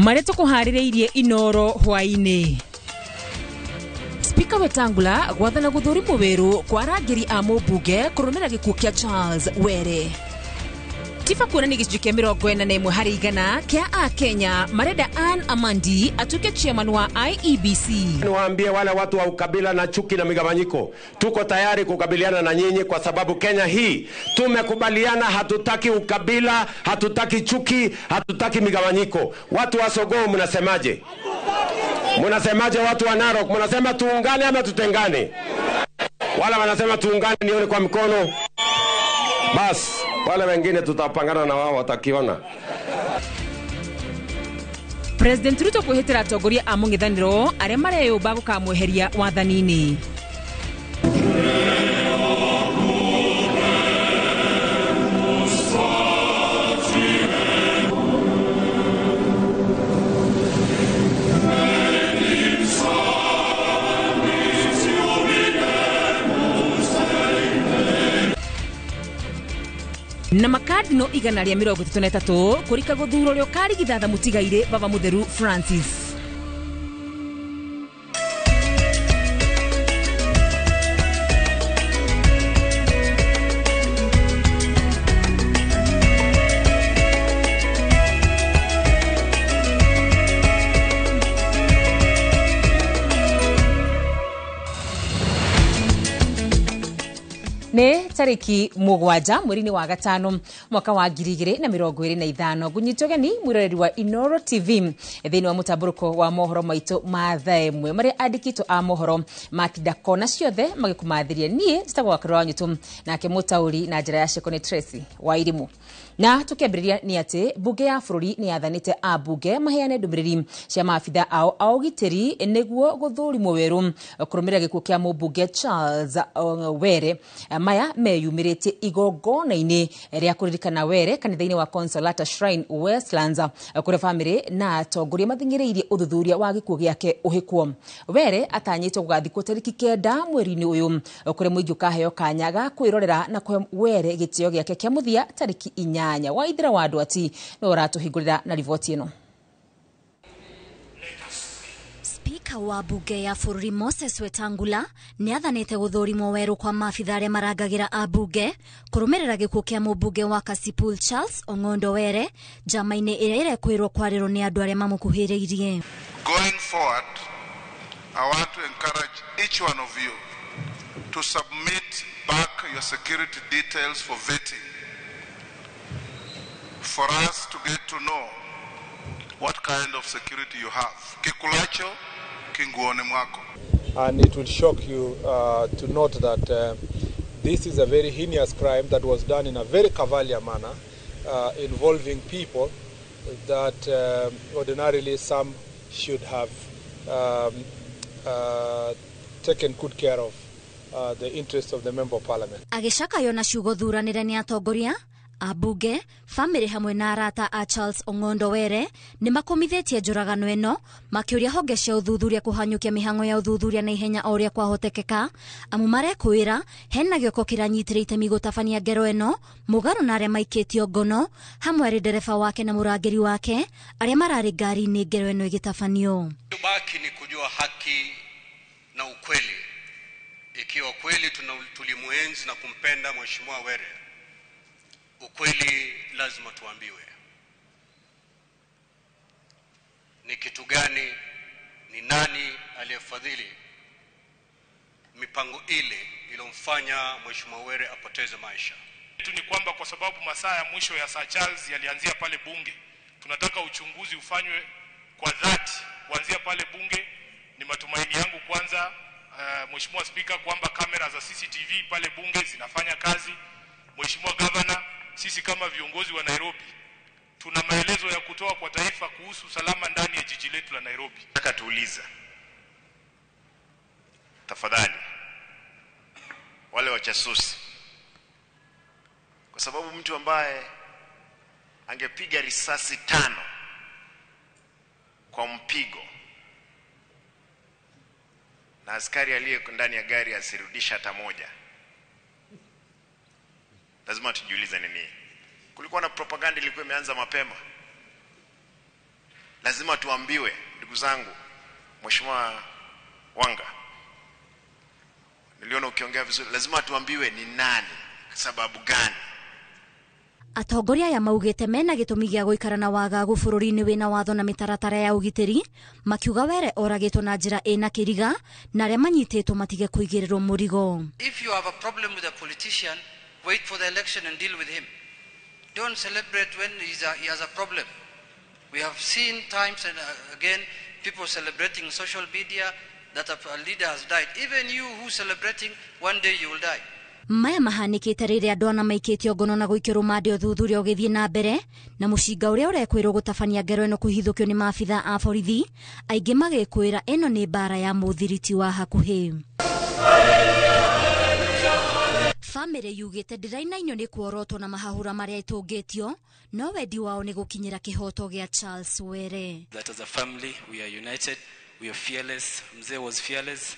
Marĩa tũkũharĩrĩirie Inoro hwaĩ-inĩ. Spika Wetangula gwathana gũthũrimwo wĩrũ kwa arangĩri a mũmbunge kũrũmĩrĩra gĩkuũ kĩa Charles Were. Tiba kuonania gĩcunjĩ kĩa 41 harĩ igana kĩa Akenya marenda Anne Amandi atuĩke chairman wa IEBC. Niwaambie wale watu wa ukabila na chuki na migawanyiko, tuko tayari kukabiliana na nyinyi kwa sababu Kenya hii tumekubaliana, hatutaki ukabila, hatutaki chuki, hatutaki migawanyiko. Watu wa Sogoo mnasemaje? Mnasemaje watu wa Narok? Mnasema tuungane ama tutengane? Wala wanasema tuungane, nione kwa mkono. Bas, wale wengine tutapangana na wao watakiona. President Ruto kwĩhĩtĩra atongoria a mũng'ethanĩro arĩa mareyũmba gũkamweheria wathani-inĩ. Na makardino 133 kũrika gũthurwo ũrĩa ũkarigithatha mũtigairĩ Baba Mũtheru Francis. Nĩ tarĩki 7 mweri-inĩ wa gatano mwaka wa 2025 ngunyitwo geni mwiroreri wa Inoro TV thĩinĩ wa mũtambũrũko wa mohoro maitũ ma thaa ĩmwe marĩa andĩkĩtwo a mohoro matinda kona ciothe magĩkũmathĩria. Niĩ njĩtagwo Wakĩro wa Nyũtũ, nake mũtaũri na njĩra ya ciĩko nĩ Tracy wa Irimũ. Na tũkĩambĩrĩria nĩ atĩ mbunge ya bũrũri nĩ yathanĩte ambunge maheane ndũmĩrĩri cia maabitha ao a ũgitĩri nĩguo gũthũrimwo werũ kũrũmĩrĩra gĩkuũ kĩa mũmbunge Charles Were. Maya meyumĩrĩtie igongona-inĩ rĩa kũririkana Were kanitha-inĩ wa Consolata Shrine Westlands, kũrĩa bamĩrĩ na atongoria mathing'ĩrĩirie ũthuthuria wa gĩkuũ gĩake ũhĩkwo. Were atanyĩtwo gũgathikwo tarĩki 9 mweri-inĩ ũyũ, kũrĩa mũingĩ ũkaheo kanya ga kwĩrorera na kũhe Were gĩtĩo gĩake kĩa mũthia tarĩki 8. Waithira wa andũ ati nĩwe ũratũhingũrĩra na riboti ĩno. Spika wa bunge ya bũrũri Moses Wetangula nĩ athanĩte gũthũrimwo werũ kwa maabitha arĩa marangagĩra ambunge kũrũmĩrĩra gĩkuũ kĩa mũmbunge wa Kasipul Charles Ong'ondo Were njama-inĩ ĩrĩa ĩrekwĩrwo kwarĩrwo nĩ andũ arĩa mamũkuhĩrĩirie. Going forward, I want to encourage each one of you to submit back your security details for vetting, for us to get to know what kind of security you have. Kikulacho kinguone mwako. And it will shock you to note that this is a very heinous crime that was done in a very cavalier manner, involving people that ordinarily some should have taken good care of the interests of the member of parliament. Agĩcakayo na ciugo thuranĩre nĩ atongoria ambunge, bamĩrĩ hamwe na arata a Charles Ong'ondo Were nĩ makũmithĩtie njũragano ĩno makĩũria honge cia ũthuthuria kũhanyũkia mĩhang'o ya ũthuthuria na ihenya o ũrĩa kwahotekeka, amu marekwĩra hena gĩoko kĩranyitĩre itemi gũtabania ngero ĩno mũgarũ na arĩa maikĩtio ngono hamwe arĩ ndereba wake na mũrangĩri wake arĩa mararĩ ngari-inĩ ngero ĩno ĩgĩtabanio. Baki ni kujua haki na ukweli. Ikiwa kweli tulimuenzi na kumpenda Mheshimiwa Were, ukweli lazima tuambiwe. Ni kitu gani, ni nani aliyefadhili mipango ile ilomfanya Mheshimiwa Were apoteze maisha? Tu ni kwamba kwa sababu masaa ya mwisho ya Sir Charles yalianzia pale bunge, tunataka uchunguzi ufanywe kwa dhati kuanzia pale bunge. Ni matumaini yangu kwanza, Mheshimiwa Spika, kwamba kamera za CCTV pale bunge zinafanya kazi. Mheshimiwa Governor, sisi kama viongozi wa Nairobi tuna maelezo ya kutoa kwa taifa kuhusu usalama ndani ya jiji letu la Nairobi. Nataka tuuliza tafadhali wale wachasusi, kwa sababu mtu ambaye angepiga risasi 5 kwa mpigo na askari aliye ndani ya gari asirudisha hata moja, lazima tujiulize nini. Kulikuwa na propaganda ilikuwa imeanza mapema. Lazima tuambiwe, ndugu zangu. Mheshimiwa Wanga, niliona ukiongea vizuri, lazima tuambiwe ni nani, sababu gani. Atongoria aya maugĩte mena gĩtũmi gĩa gũikara na wagagu bũrũri-inĩ wĩna watho na mĩtaratara ya ũgitĩri, makiuga Were oragĩtwo na njĩra ĩna kĩriga na arĩa manyitĩtwo matige kũigĩrĩrwo mũrigo. If you have a problem with a politician, wait for the election and deal with him. Don't celebrate when he has a problem. We have seen times and again people celebrating social media that a leader has died. Even you who celebrating, one day you will die. Maya mahanĩkĩte rĩrĩa andũ ana maikĩtio ngono na gũikio rũmande ũthuthuria ũgĩthiĩ na mbere na mũcinga ũrĩa ũrekwĩrwo gũtabania ngero ĩno kũhithũkio nĩ maabitha a borithi, aingĩ magĩkwĩra ĩno nĩ mbara ya mũthiriti wa hakuhĩ. Bamĩrĩ yugĩte ndĩrainainio nĩ kuorotwo na mahahũra marĩa ĩtũngĩtio, no wendi wao nĩ gũkinyĩra kĩhoto gĩa Charles Were. That as a family we are united, we are fearless. Mzee was fearless.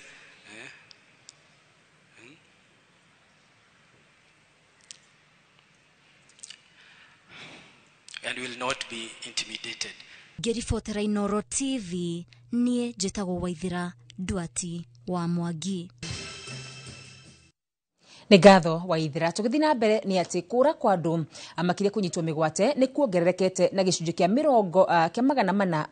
And will not be intimidated. Ngĩribotera Inooro TV, niĩ njĩtagwo Waithira Nduati wa Mwangi. Nĩ ngatho Waithira. Tũgĩthiĩ na mbere nĩ atĩ kũra kwa andũ makĩria kũnyitwo mĩgwate nĩ kuongererekete na gĩcunjĩ kĩa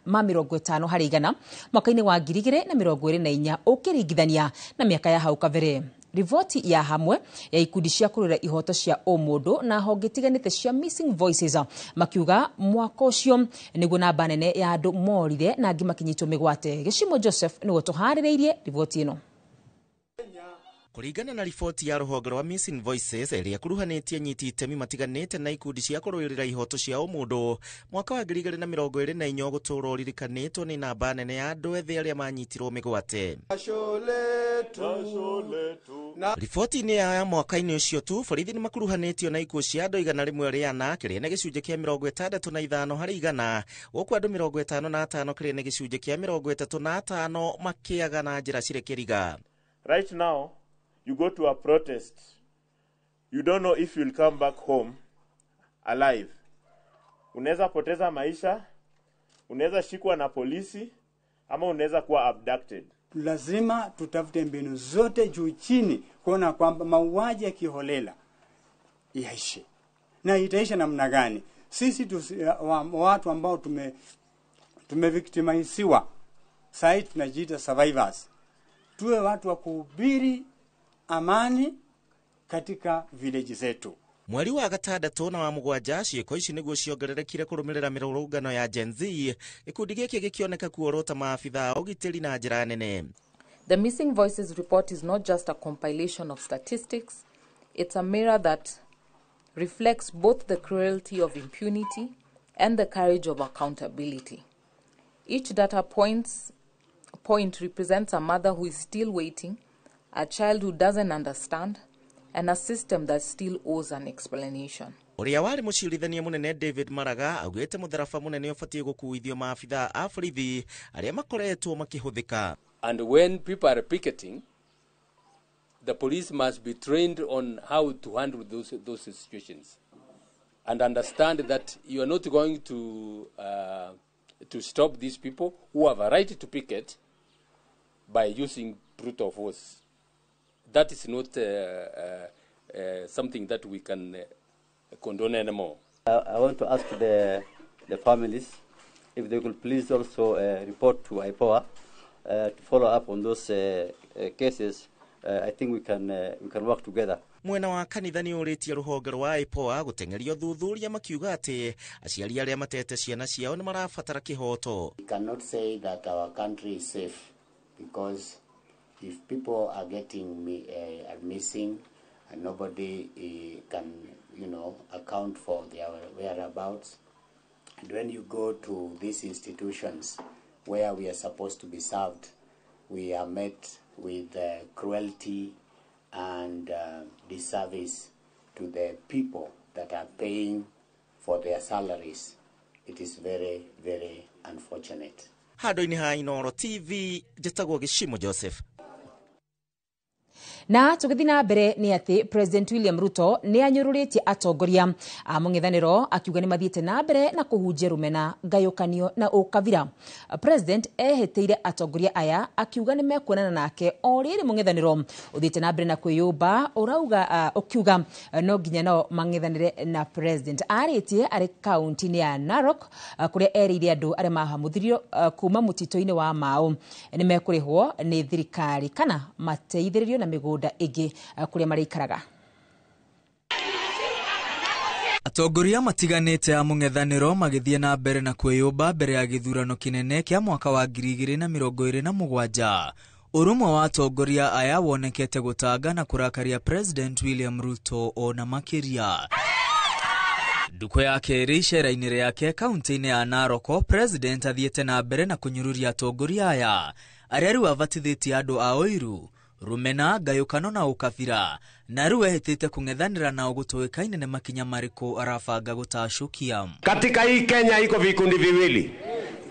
450 harĩ igana mwaka-inĩ wa 2024 ũkĩringithania na mĩaka ya hau kabere. Riboti ya hamwe ya ikundi cia kũrũĩra ihoto cia ũmũndũ na honge itiganĩte cia Missing Voices makiuga mwaka ũcio nĩguo namba nene ya andũ morire na angĩ makinyitwo mĩgwate. Gĩcimo Joseph nĩwe tũharĩrĩirie riboti ĩno. Kũringana na riboti ya rũhonge rwa Missing Voices ĩrĩa ĩkuruhanĩtie nyiti itemi matiganĩte na ikundi cia kũrũĩrĩra ihoto cia ũmũndũ, mwaka wa 2024 ũgũtũũra ũririkanĩtwo nĩ namba nene ya andũ ethĩ arĩa manyitirwo mĩgwate. Riboti-inĩ ya mwaka-inĩ ũcio tu, borithi nĩ makuruhanĩtio na ikuũ cia andũ 104 kĩrĩa nĩ gĩcunjĩ kĩa 65 harĩ igana, gũkũ andũ 55 kĩrĩa nĩ gĩcunjĩ kĩa 35 makĩaga na njĩra cirĩ kĩriga. Right now, you go to a protest, you don't know if you'll come back home alive. Unaweza poteza maisha, unaweza shikwa na polisi, ama unaweza kuwa abducted. Lazima tutafute mbinu zote juu chini kuona kwamba mauaji ya kiholela yaishe. Na itaisha namna gani? Sisi watu ambao tumevictimiziwa, sasa tunajiita survivors. Tuwe watu wa kuhubiri amani katika village zetu. Mweri wa gatandatũ na wa mũgwanja ciĩko ici nĩguo ciongererekire kũrũmĩrĩra mĩrũrũngano ya Gen Z, gĩkundi gĩkĩ gĩkĩoneka kuorota maabitha a ũgitĩri na njĩra nene. The Missing Voices report is not just a compilation of statistics, it's a mirror that reflects both the cruelty of impunity and the courage of accountability. Each data point represents a mother who is still waiting, a child who doesn't understand, and a system that still owes an explanation. Ũrĩa warĩ mũcirithania mũnene David Maraga augĩte mũtharaba mũnene ũbatiĩ gũkuithio maabitha a borithi arĩa makoretwo makĩhũthĩka. And when people are picketing, the police must be trained on how to handle those situations and understand that you are not going to stop these people who have a right to picket by using brutal force. That is not something that we can condone anymore. I want to ask the families if they could please also report to IPOA to follow up on those cases. I think we can work together. Mwena wa kanitha nĩ ũrĩtie rũhonge rwa IPOA gũteng'eria ũthuthuria makiuga atĩ aciari arĩa matete ciana ciao nĩ marabatara kĩhoto. We cannot say that our country is safe because if people are getting are missing and nobody can, account for their whereabouts, and when you go to these institutions where we are supposed to be served, we are met with cruelty and disservice to the people that are paying for their salaries. It is very, very unfortunate. Handũ-inĩ ha Inooro TV, njĩtagwo Gĩcimo Joseph. Na tũgĩthiĩ na mbere nĩ atĩ President William Ruto nĩ anyũrũrĩtie atongoria a mũng'ethanĩro akiuga nĩ mathiĩte na mbere na kũhunjia rũmena, ngayũkanio na ũkabira. President ehĩtĩire atongoria aya akiuga nĩ mekuonana nake o rĩrĩ mũng'ethanĩro ũthiĩte na mbere na kwĩyũmba ũrauga ũkiuga no nginya nao mang'ethanĩre na President. Arĩtie arĩ kaunti-inĩ ya Narok kũrĩa erĩire andũ arĩa mahamũthirio kuma mũtitũ-inĩ wa Mau nĩ mekũrĩhwo nĩ thirikari kana mateithĩrĩrio na mĩgũnda ĩngĩ kũrĩa marĩikaraga. Atongoria matiganĩte a mũng'ethanĩro magĩthiĩ na mbere na kwĩyũmba mbere ya gĩthurano kĩnene kĩa mwaka wa 2027. Ũrũmwe wa atongoria aya wonekete gũtanga na kũrakaria President William Ruto ona makĩria. Ndukũ ya kerĩ icera-inĩ rĩake kaunti-inĩ ya Narok, President athiĩte na mbere na kũnyũrũria atongoria aya arĩa rĩu abatithĩtie andũ a ũiru, rũmena, ngayũkano na ũkabira, na rĩu ehĩtĩte kũng'ethanĩra nao gũtũĩkaine nĩ makinya marĩkũ arabanga gũtacũkia. Katika hii Kenya iko vikundi viwili.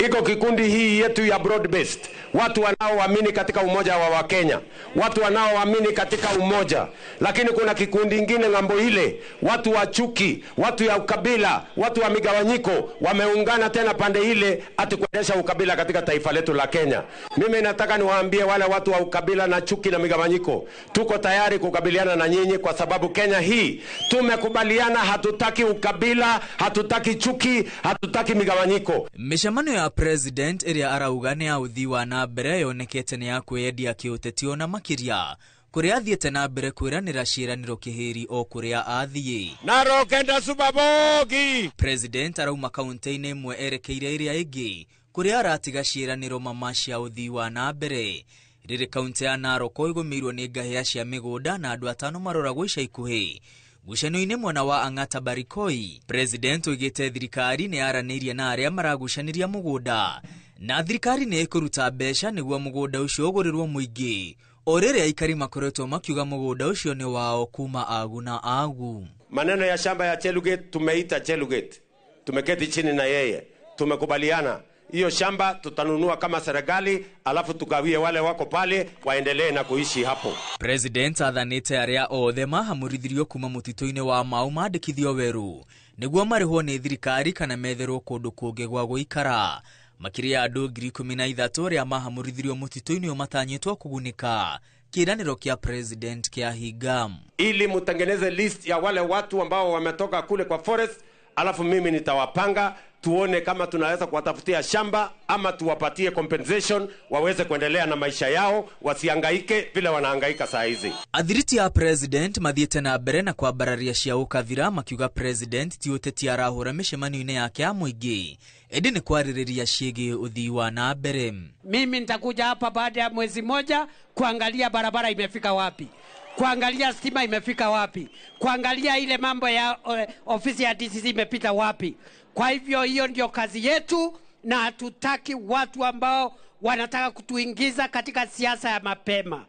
Iko kikundi hii yetu ya broad based, watu wanaoamini katika umoja wa Wakenya, watu wanaoamini katika umoja. Lakini kuna kikundi ingine ng'ambo ile, watu wa chuki, watu ya ukabila, watu wa migawanyiko, wameungana tena pande ile ati kuendesha ukabila katika taifa letu la Kenya. Mimi nataka niwaambie wale watu wa ukabila na chuki na migawanyiko, tuko tayari kukabiliana na nyinyi kwa sababu Kenya hii tumekubaliana, hatutaki ukabila, hatutaki chuki, hatutaki migawanyiko. Mĩcemanio ya President ĩrĩa arauga nĩ ya ũthii wa na mbere yonekete nĩ ya kwĩyendia kĩũteti ona makĩria kũrĩa athiĩte na mbere kwĩranĩra ciĩranĩro kĩhĩri o kũrĩa athiĩ. Narok enda Subabogi. President arauma kaunti-inĩ ĩmwe erekeire ĩrĩa ĩngĩ kũrĩa aratiga ciĩranĩro mama cia ũthii wa na mbere. Rĩrĩ kaunti ya Narok ĩgũmĩirwo nĩ ngahĩha cia mĩgũnda na andũ atano maroragwo ica ikuhĩ. Ngucanio-inĩ mwena wa Ang'ata Barikoi, President oigĩte thirikari nĩ yaranĩirie na arĩa maragucanĩria mũgũnda na thirikari nĩ ĩkũruta mbeca nĩguo mũgũnda ũcio ũgũrĩrwo mũingĩ o rĩrĩa aikari makoretwo makiuga mũgũnda ũcio nĩ wao kuma agu na agu. Maneno ya shamba ya Chelugate tumeita Chelugate, tumeketi chini na yeye, tumekubaliana hiyo shamba tutanunua kama serikali, alafu tugawie wale wako pale waendelee na kuishi hapo. President athanĩte arĩa othe mahamũrithirio kuma mũtitũ-inĩ wa Mau mandĩkithio werũ nĩguo marĩhwo nĩ thirikari kana metherwo kũndũ kũngĩ gwa gũikara. Makĩria ya andũ 13,000 arĩa mahamũrithirio mũtitũ-inĩ ũyũ matanyĩtwo kũgunĩka kĩĩranĩro kĩa President kĩa hinga. Ili mutengeneze list ya wale watu ambao wametoka kule kwa forest, alafu mimi nitawapanga tuone kama tunaweza kuwatafutia shamba ama tuwapatie compensation waweze kuendelea na maisha yao, wasihangaike vile wanahangaika saa hizi. Athiriti ya President mathiĩte na mbere na kwambararia cia ũkabira makiuga President ti ũteti arahũra mĩcemanio-inĩ yake ya mũingĩ ĩndĩ nĩ kwarĩrĩria ciĩgiĩ ũthii wa na mbere. Mimi nitakuja hapa baada ya mwezi moja kuangalia barabara imefika wapi, kuangalia stima imefika wapi, kuangalia ile mambo ya ofisi ya DCC imepita wapi. Kwa hivyo hiyo ndio kazi yetu, na hatutaki watu ambao wanataka kutuingiza katika siasa ya mapema.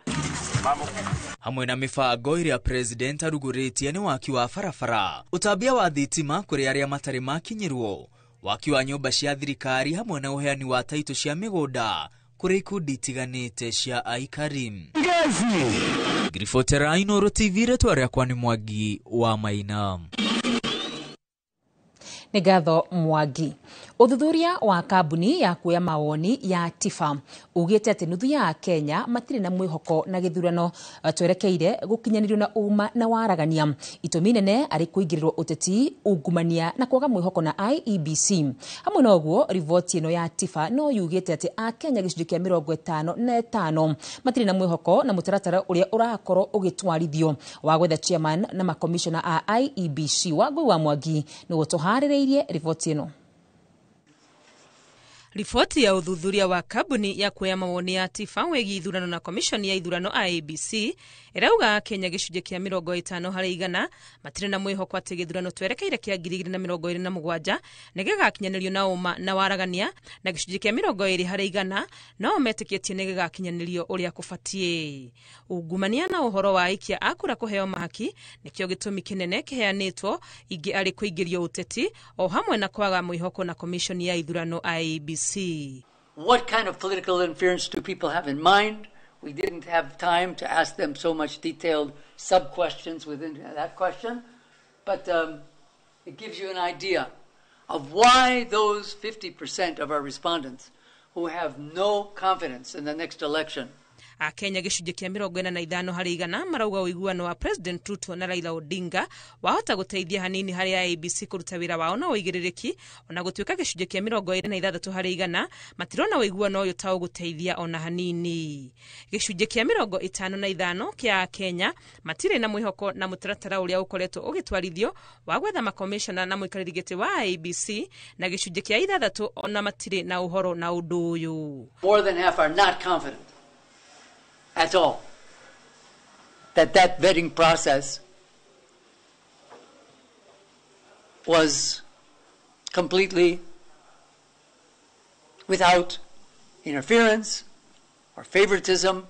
Hamwe na mibango ĩrĩa President arugũrĩtie nĩ waki wa barabara, ũtambia wa thitima kũrĩ arĩa matarĩ makinyĩrwo, waki wa nyũmba cia thirikari hamwe na ũheani wa taitũ cia mĩgũnda kũrĩ ikundi itiganĩte cia aikari. Ngiribotera Inooro TV, rĩtwa rĩakwa nĩ Mwangi wa Maina. Nĩ ngatho Mwangi. Ũthuthuria wa kambuni ya kuoya mawoni ya TIFA ugĩte atĩ nuthu ya Kenya matirĩ na mwĩhoko na gĩthurano twerekeire gũkinyanĩrio na ũma na waragania. Itũmi nene arĩ kũingĩrĩrwo ũteti, ungumania na kwaga mwĩhoko na IEBC. Hamwe na ũguo, riboti ĩno ya TIFA no yugĩte atĩ Akenya gĩcunjĩ kĩa 55 matirĩ na mwĩhoko na mũtaratara ũrĩa ũrakorwo ũgĩtwarithio wa gwetha chairman na makomishona a IEBC. Wangui wa Mwangi nĩwe ũtũharĩrĩirie riboti ĩno. Riboti ya ũthuthuria wa kambuni ya kuoya mawoni ya TIFA wĩgiĩ ithurano na komishoni ya ithurano IEBC ĩrauga Kenya gĩcunjĩ kĩa 50 harĩ igana matirĩ na mwĩhoko atĩ gĩthurano twerekeire kĩa 2027 nĩ gĩgakinyanĩrio na ũma na waragania, na gĩcunjĩ kĩa 20 harĩ igana no metĩkĩtie nĩ gĩgakinyanĩrio ũrĩa kũbatiĩ. Ungumania na ũhoro wa aikia a kura kũheo mahaki nĩkĩo gĩtũmi kĩnene kĩheanĩtwo ingĩ arĩ kũingĩrio ũteti o hamwe na kwaga mwĩhoko na komishoni ya ithurano IEBC. What kind of political interference do people have in mind? We didn't have time to ask them so much detailed sub-questions within that question, but it gives you an idea of why those 50% of our respondents who have no confidence in the next election. Akenya gĩcunjĩ kĩa 45 harĩ igana marauga ũiguano wa President Ruto na Raila Odinga wahota gũteithia hanini harĩ IEBC kũruta wĩra wao na ũigĩrĩrĩki, ona gũtuĩka gĩcunjĩ kĩa 26 harĩ igana matirona ũiguano ũyũ ta ũgũteithia ona hanini. Gĩcunjĩ kĩa 55 kĩa Akenya matirĩ na mwĩhoko na mũtaratara ũrĩa ũkoretwo ũgĩtwarithio wa gwetha makomishona na mũikarĩri gĩtĩ wa IEBC, na gĩcunjĩ kĩa 6 ona matirĩ na ũhoro na ũndũ ũyũ. More than half are not confident at all that vetting process was completely without interference or favoritism.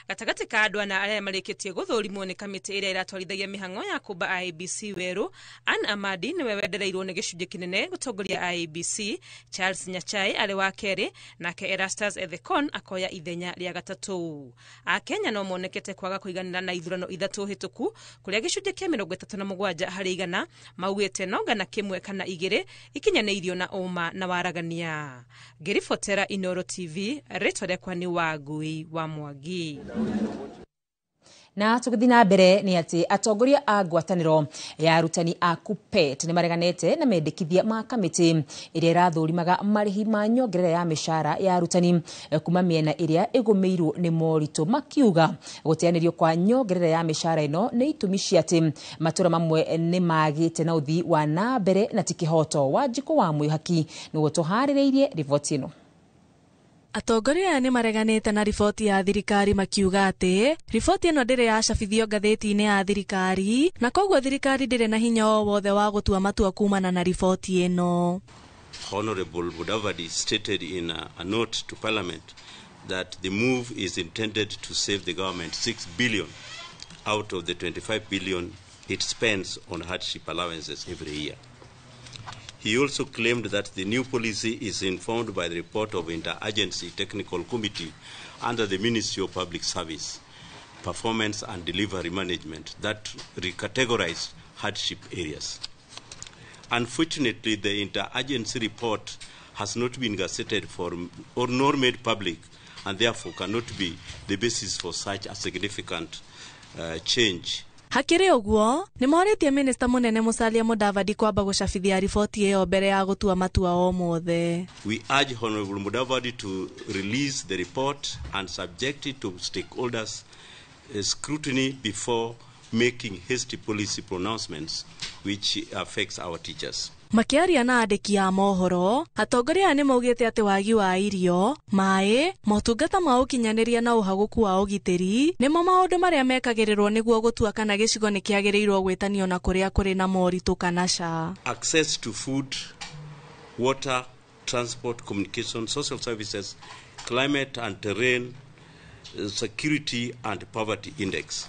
Gatagatĩ ka andũ ana arĩa marĩkĩtie gũthũrimwo nĩ kamĩtĩ ĩrĩa ĩratwarithagia mĩhang'o ya kũmba IEBC werũ, Ann Amadi nĩwe wendereirwo nĩ gĩcunjĩ kĩnene gũtongoria IEBC, Charles Nyachai arĩ wa kerĩ, nake Erastus Ethekon akoya ithenya rĩa gatatũ. Akenya no monekete kwaga kũiganĩra na ithurano 3 hĩtũku, kũrĩa gĩcunjĩ kĩa 37 harĩ igana maugĩte no ngana 1 kana 2 ikinyanĩirio na ũma na waragania. Ngĩribotera Inooro TV, rĩtwa rĩakwa nĩ Wangui wa Mwangi. Na tũgĩthiĩ na mbere nĩ atĩ atongoria a ngwatanĩro ya arutani a KUPPET nĩ mareganĩte na mendekithia ma kamĩtĩ ĩrĩa ĩrathũrimaga marĩhi ma nyongerera ya mĩcara ya arutani kuma mĩena ĩrĩa ĩgũmĩirwo nĩ moritũ, makiuga gũteanĩrio kwa nyongerera ya mĩcara ĩno nĩ itũmi cia atĩ matũra mamwe nĩ magĩte na ũthii wa na mbere na ti kĩhoto. Wanjikũ wa Mwĩhaki nĩguo tũharĩrĩirie riboti ĩno. Atongoria aya nĩ mareganĩte na riboti ya thirikari makiuga atĩ riboti ĩno ndĩrĩ yacabithio ngathĩti-inĩ ya thirikari na koguo thirikari ndĩrĩ na hinya o wothe wa gũtua matua kumana na riboti ĩno. Honorable Mudavadi stated in a note to Parliament that the move is intended to save the government 6 billion out of the 25 billion it spends on hardship allowances every year. He also claimed that the new policy is informed by the report of Interagency Technical Committee under the Ministry of Public Service, Performance and Delivery Management that recategorized hardship areas. Unfortunately, the interagency report has not been gazetted for or nor made public, and therefore cannot be the basis for such a significant change. Hakĩrĩ ũguo, nĩ morĩtie minista mũnene Musalia Mudavadi kwamba gũcabithia riboti ĩyo mbere ya gũtua matua o mothe. We urge Honorable Mudavadi to release the report and subject it to stakeholders' scrutiny before making hasty policy pronouncements which affects our teachers. Makĩaria na andĩki a mohoro, atongoria aya nĩ maugĩte atĩ wagi wa irio, maĩ, motungata ma ũkinyanĩria na ũhagũku wa ũgitĩri nĩmo maũndũ marĩa mekagĩrĩrwo nĩguo gũtua kana gĩcigo nĩ kĩagĩrĩirwo gwĩtanio na kũrĩa kũrĩ na moritũ kana ca. Access to food, water, transport, communication, social services, climate and terrain, security and poverty index.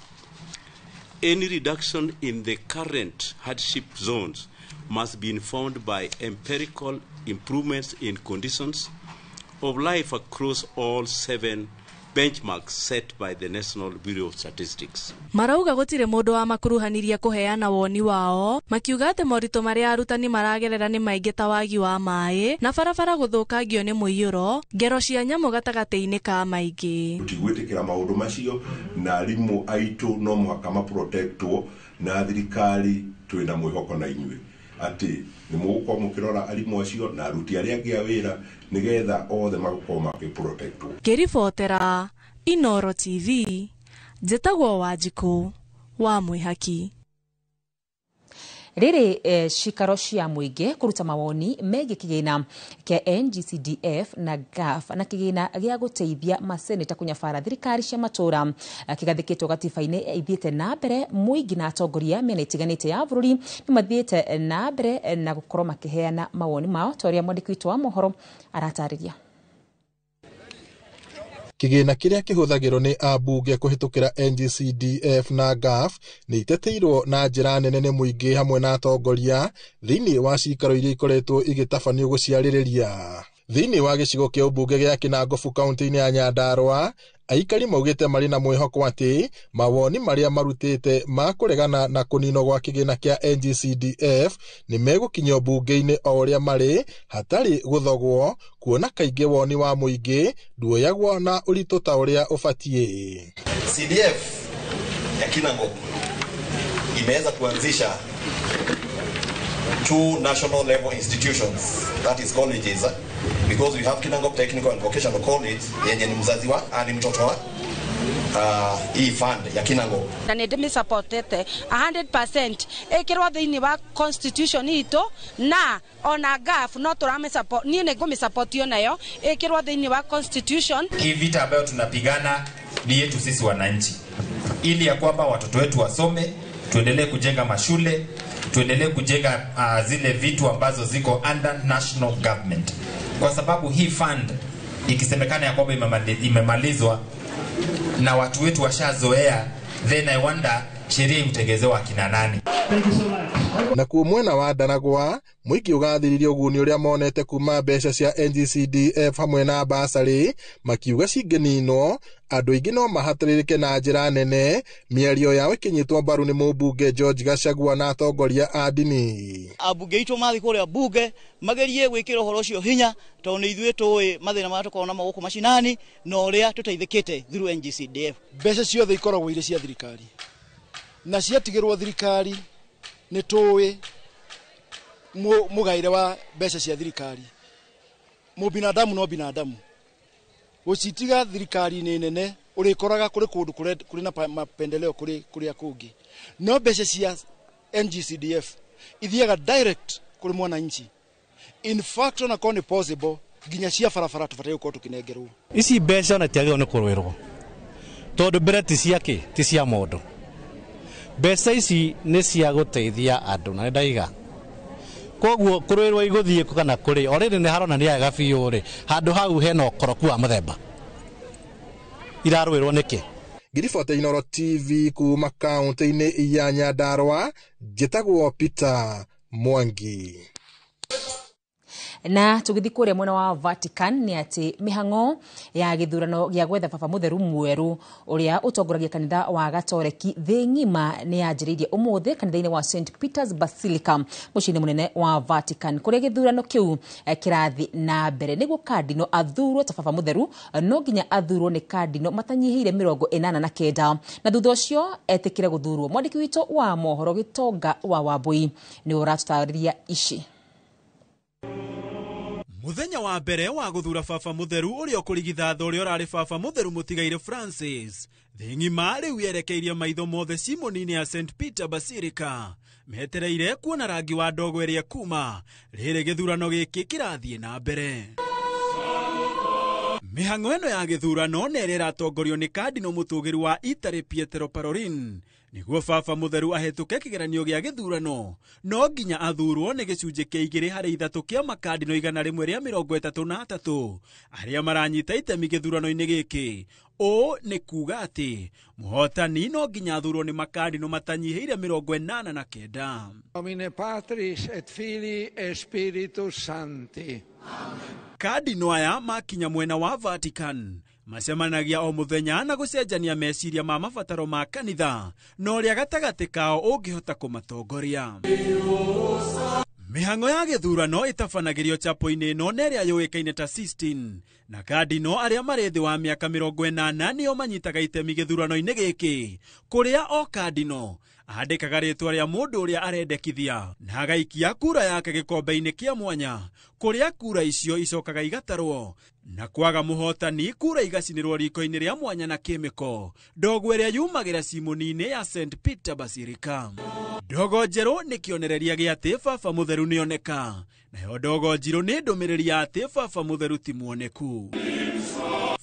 Any reduction in the current hardship zones must be informed by empirical improvements in conditions of life across all 7 benchmarks set by the National Bureau of Statistics. Marauga gũtirĩ mũndũ wa makuruhanirie kũheana woni wao, makiuga atĩ moritũ marĩa arutani maragerera nĩ maingĩ ta wagi wa maĩ na barabara gũthũkangio nĩ mũiyũro, ngero cia nyamũ gatagatĩ-inĩ ka maingĩ. Tũtigwĩtĩkĩra maũndũ macio na arimũ aitũ no mũhaka maprotectwo na thirikari twĩna mwĩhoko na inyuĩ atĩ nĩ mũgũkorwo mũkĩrora arimũ acio na aruti arĩa angĩ a wĩra nĩgetha othe magũkorwo makĩprotectwo. Ngĩribotera Inooro TV, njĩtagwo Wanjikũ wa Mwĩhaki. Rĩrĩ cikaro cia mũingĩ kũruta mawoni megiĩ kĩgĩna kĩa NGCDF na GAF na kĩgĩna gĩa gũteithia maseneta kũnyabara thirikari cia matũra kĩgathĩkĩtwo gatiba-inĩ ithiĩte na mbere. Mũingĩ na atongoria mĩena ĩtiganĩte ya bũrũri nĩ mathiĩte na mbere na gũkorwo makĩheana mawoni mao ta ũrĩa mwandĩki witũ wa mohoro aratarĩria. Kĩgĩna kĩrĩa kĩhũthagĩrwo nĩ ambunge kũhĩtũkĩra NGCDF na GAF nĩ iteteirwo na njĩra nene nĩ mũingĩ hamwe na atongoria thĩinĩ wa cikaro iria ikoretwo igĩtabanio gũciarĩrĩria. Thĩinĩ wa gĩcigo kĩa ũmbunge gĩa Kinangofu kaunti-inĩ ya Nyandarua, aikari maugĩte marĩ na mwĩhoko atĩ mawoni marĩa marutĩte ma kũregana na kũninwo gwa kĩgĩna kĩa NGCDF nĩ megũkinyio mbunge-inĩ o ũrĩa marĩ hatarĩ gũthogwo, kuona kaingĩ woni wa mũingĩ nduoyagwo na ũritũ ta ũrĩa ũbatiĩ. CDF ya Kinangop imeweza kuanzisha 2 national level institutions, that is colleges, because we have Kinangop Technical and Vocational College yenye ni mzazi wa ni mtoto wa hii fund ya Kinangop. Na nĩ ndĩmĩsupportete 100% ĩkĩrwo thĩinĩ wa constitution itũ, na ona GAF no tũramĩsupport, niĩ nĩ ngũmĩsupport nayo ĩkĩrwo thĩinĩ wa constitution. Hii vita ambayo tunapigana ni yetu sisi wananchi, ili ya kwamba watoto wetu wasome, tuendelee kujenga mashule, tuendelee kujenga zile vitu ambazo ziko under national government, kwa sababu hii fund ikisemekana ya kwamba imemalizwa na watu wetu washazoea, then I wonder sheria ikutegezewa akina nani. Nakuo mwena wa Ndaragwa mũingĩ ũgathĩrĩria ũguni ũrĩa monete kuma mbeca cia NGCDF hamwe na basarĩ, makiuga cingĩninwo andũ aingĩ no mahatĩrĩrĩke na njĩra nene, mĩario yao ĩkĩnyitwo mbaru nĩ mũmbunge George Gachagua na atongoria a ndini. Ambunge aitũ mathiĩ kũrĩa bunge magerie gwĩkĩra ũhoro ũcio hinya, tondũ nĩ ithuĩ tũĩ mathĩna marĩa tũkoragwo namo gũkũ macinani na ũrĩa tũteithĩkĩte through NGCDF. Mbeca ciothe ikoragwo irĩ cia thirikari na ciatigĩrwo thirikari nĩ tũĩ mũgaĩre wa mbeca cia thirikari. Mũbinadamu no binadamu, gũcitiga thirikari-inĩ nene ũrĩkoraga kũrĩ kũndũ kũrĩ na mapendeleo kũrĩ kũrĩa kũngĩ, no mbeca cia NGCDF ithiaga direct kũrĩ mwananchi. In fact ona korwo nĩ possible nginya cia barabara tũbataire gũkorwo tũkĩnengerwo. Ici mbeca ona itiagĩrĩirwo nĩ kũrũĩrwo, tondũ mbere ti cia kĩ, ti cia mũndũ. Mbeca ici nĩ cia gũteithia andũ na nĩ ndaiga, koguo kũrũĩrwo igũthiĩ kana kũrĩ already nĩ haronania wega biũ rĩ, handũ hau hena ũkoroku wa mũthemba, irarũĩrwo nĩkĩ? Ngiribota Inooro TV kuma kaunti-inĩ ya Nyandarua, njĩtagwo Peter Mwangi. Na tũgĩthiĩ kũrĩa mwena wa Vatican nĩ atĩ mĩhang'o ya gĩthurano gĩa gwetha baba mũtheru mwerũ ũrĩa ũtongoragia kanitha wa Gatoreki thĩ ng'ima nĩ yanjĩrĩirie ũmũthĩ kanitha-inĩ wa St Peter's Basilica mũciĩ-inĩ mũnene wa Vatican, kũrĩa gĩthurano kĩu kĩrathiĩ na mbere. Nĩguo kardino athurwo ta baba mũtheru no nginya athurwo nĩ kardino matanyihĩire 89 na thutha ũcio etĩkĩre gũthurwo. Mwandĩki witũ wa mohoro Gĩtonga wa Wambui nĩ ũratũtarĩria ici. Muthenya wa mbere wa guthura baba mutheru uria ukurigithatha uria urari baba mutheru mutigaire Francis thĩ ng'ima rĩu yerekeirie maitho mothe cimoni-inĩ ya St Peter Basilica, metereire kuona rangi wa ndogo ĩrĩa kuma rĩrĩ gĩthurano gĩkĩ kĩrathiĩ na mbere. Mĩhang'o ĩno ya gĩthurano nĩ ĩrĩa ĩratongorio nĩ kardino mũtũgĩru wa Italy Pietro Parolin. Nĩguo baba mũtheru ahĩtũke kĩgeranio gĩa gĩthurano no nginya athurwo nĩ gĩcunjĩ kĩa 2 harĩ 3 kĩa makardino 133 arĩa maranyita itemi gĩthurano-inĩ gĩkĩ. Ũũ nĩ kuga atĩ mũhotani no nginya athurwo nĩ makardino matanyihĩire 89. Nomine Patris et Filii et Spiritus Sancti. Kardino aya makinya mwena wa Vatican macemanagia o muthenya na gucenjania meciria ma mabataro ma kanitha na ũrĩa gatagatĩ kao ũngĩhota kũmatongoria. Mĩhang'o ya gĩthurano ĩtabanagĩrio chapo-inĩ ĩno na ĩrĩa yũĩkaine ta Sistine, na kardino arĩa marĩ thĩ wa mĩaka 80 nĩo manyitaga itemi gĩthurano-inĩ gĩkĩ, kũrĩa o kardino andĩkaga rĩtwa rĩa mũndũ ũrĩa arendekithia na agaikia kura yake gĩkombe-inĩ kĩa mwanya, kũrĩa kura icio icokaga igatarwo na kwaga mũhotani kura igacinĩrwo riko-inĩ rĩa mwanya na kĩmĩko ndogo ĩrĩa yumagĩra cimoni-inĩ ya St Peter Basilica. Ndogo njerũ nĩ kĩonereria gĩa atĩ baba mũtheru nĩoneka, nayo ndogo njirũ nĩ ndũmĩrĩri ya atĩ baba mũtheru ti muoneku.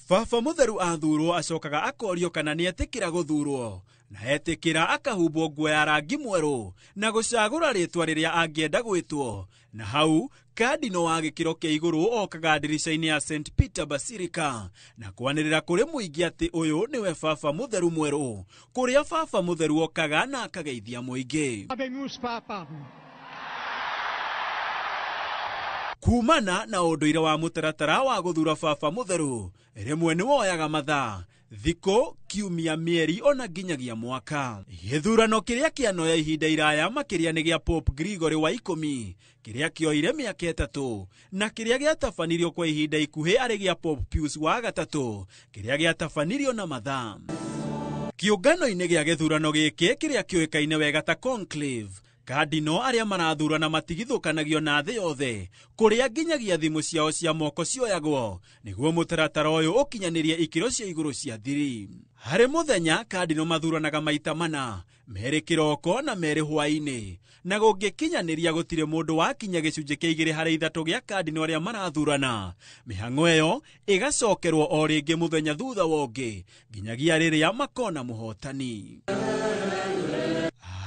Baba mũtheru athurwo acokaga akorio kana nĩetĩkĩra gũthurwo, na etĩkĩra akahumbwo nguo ya rangi mwerũ na gũcagũra rĩtwa rĩrĩa angĩenda gwĩtwo, na hau kardino wa gĩkĩro kĩa igũrũ okaga ndirica-inĩ ya St Peter Basilica na kwanĩrĩra kũrĩ mũingĩ atĩ ũyũ nĩwe baba mũtheru mwerũ, kũrĩa baba mũtheru okaga na akageithia mũingĩ. Habemus Papam. Kumana na ũndũire wa mũtaratara wa gũthura baba mũtheru rĩmwe nĩ woyaga mathaa, thikũ, kiumia, mĩeri ona nginyagia mwaka. Gĩthurano kĩrĩa kĩanoya ihinda iraya makĩria nĩ gĩa Pope Gregory wa 10 kĩrĩa kĩoire mĩaka 3 na kĩrĩa gĩatabanirio kwa ihinda ikuhĩ arĩ gĩa Pope Pius wa 3 kĩrĩa gĩatabanirio na mathaa. Kĩũngano-inĩ gĩa gĩthurano gĩkĩ kĩrĩa kĩũĩkaine wega ta conclave, kandino arĩa marathurana matigithũkanagio na thĩ yothe kũrĩa nginyagia thimũ ciao cia moko cioyagwo nĩguo mũtaratara ũyũ ũkinyanĩrie ikĩro cia igũrũ cia thiri. Harĩ mũthenya kandino mathuranaga maita 4, merĩ kĩroko na merĩ hwaĩ-inĩ, na gũngĩkinyanĩria gũtirĩ mũndũ wakinya gĩcunjĩ kĩa 2 harĩ 3 gĩa kandino arĩa marathurana. Mĩhang'o ĩyo ĩgacokerwo o rĩngĩ mũthenya thutha wa ũngĩ nginyagia rĩrĩa makona mũhotani.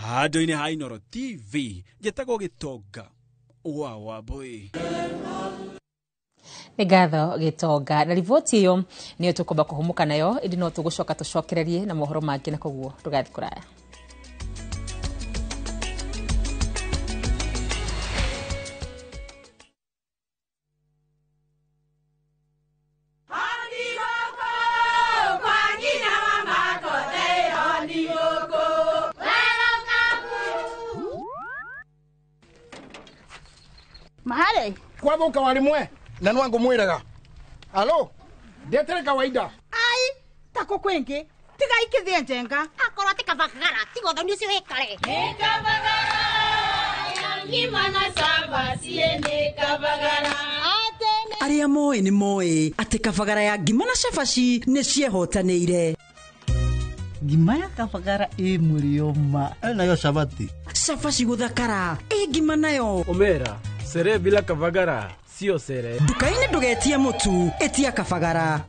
Handũ-inĩ ha Inooro TV njĩtagwo Gĩtonga wa Wambui. Nĩ ngatho Gĩtonga, na riboti ĩyo nĩyo tũkwamba kũhũmũka nayo, ĩndĩ no tũgũcoka tũcokererie na mohoro mangĩ, na koguo ndũgathiĩ kũraya. Mahare kwathuka wari mwe na nwangu mwiraga alo ndetere kawaida ai tako kwingi tiga ikithie njenga akorwo ti kabagara tiga uthoni ucio wikare ni kabagara ngima na cabaci ni kabagara. Arĩa moĩ nĩ moĩ atĩ kabagara ya ngima na cabaci nĩ ciehotanĩire. Ngima ya kabagara ĩ mũrĩo ma nayo cabaci cabaci gũthakara ĩ ngima nayo omera sere bila kabagara sio sere. Nduka-inĩ ndũgetie mũtu, ĩtia kabagara.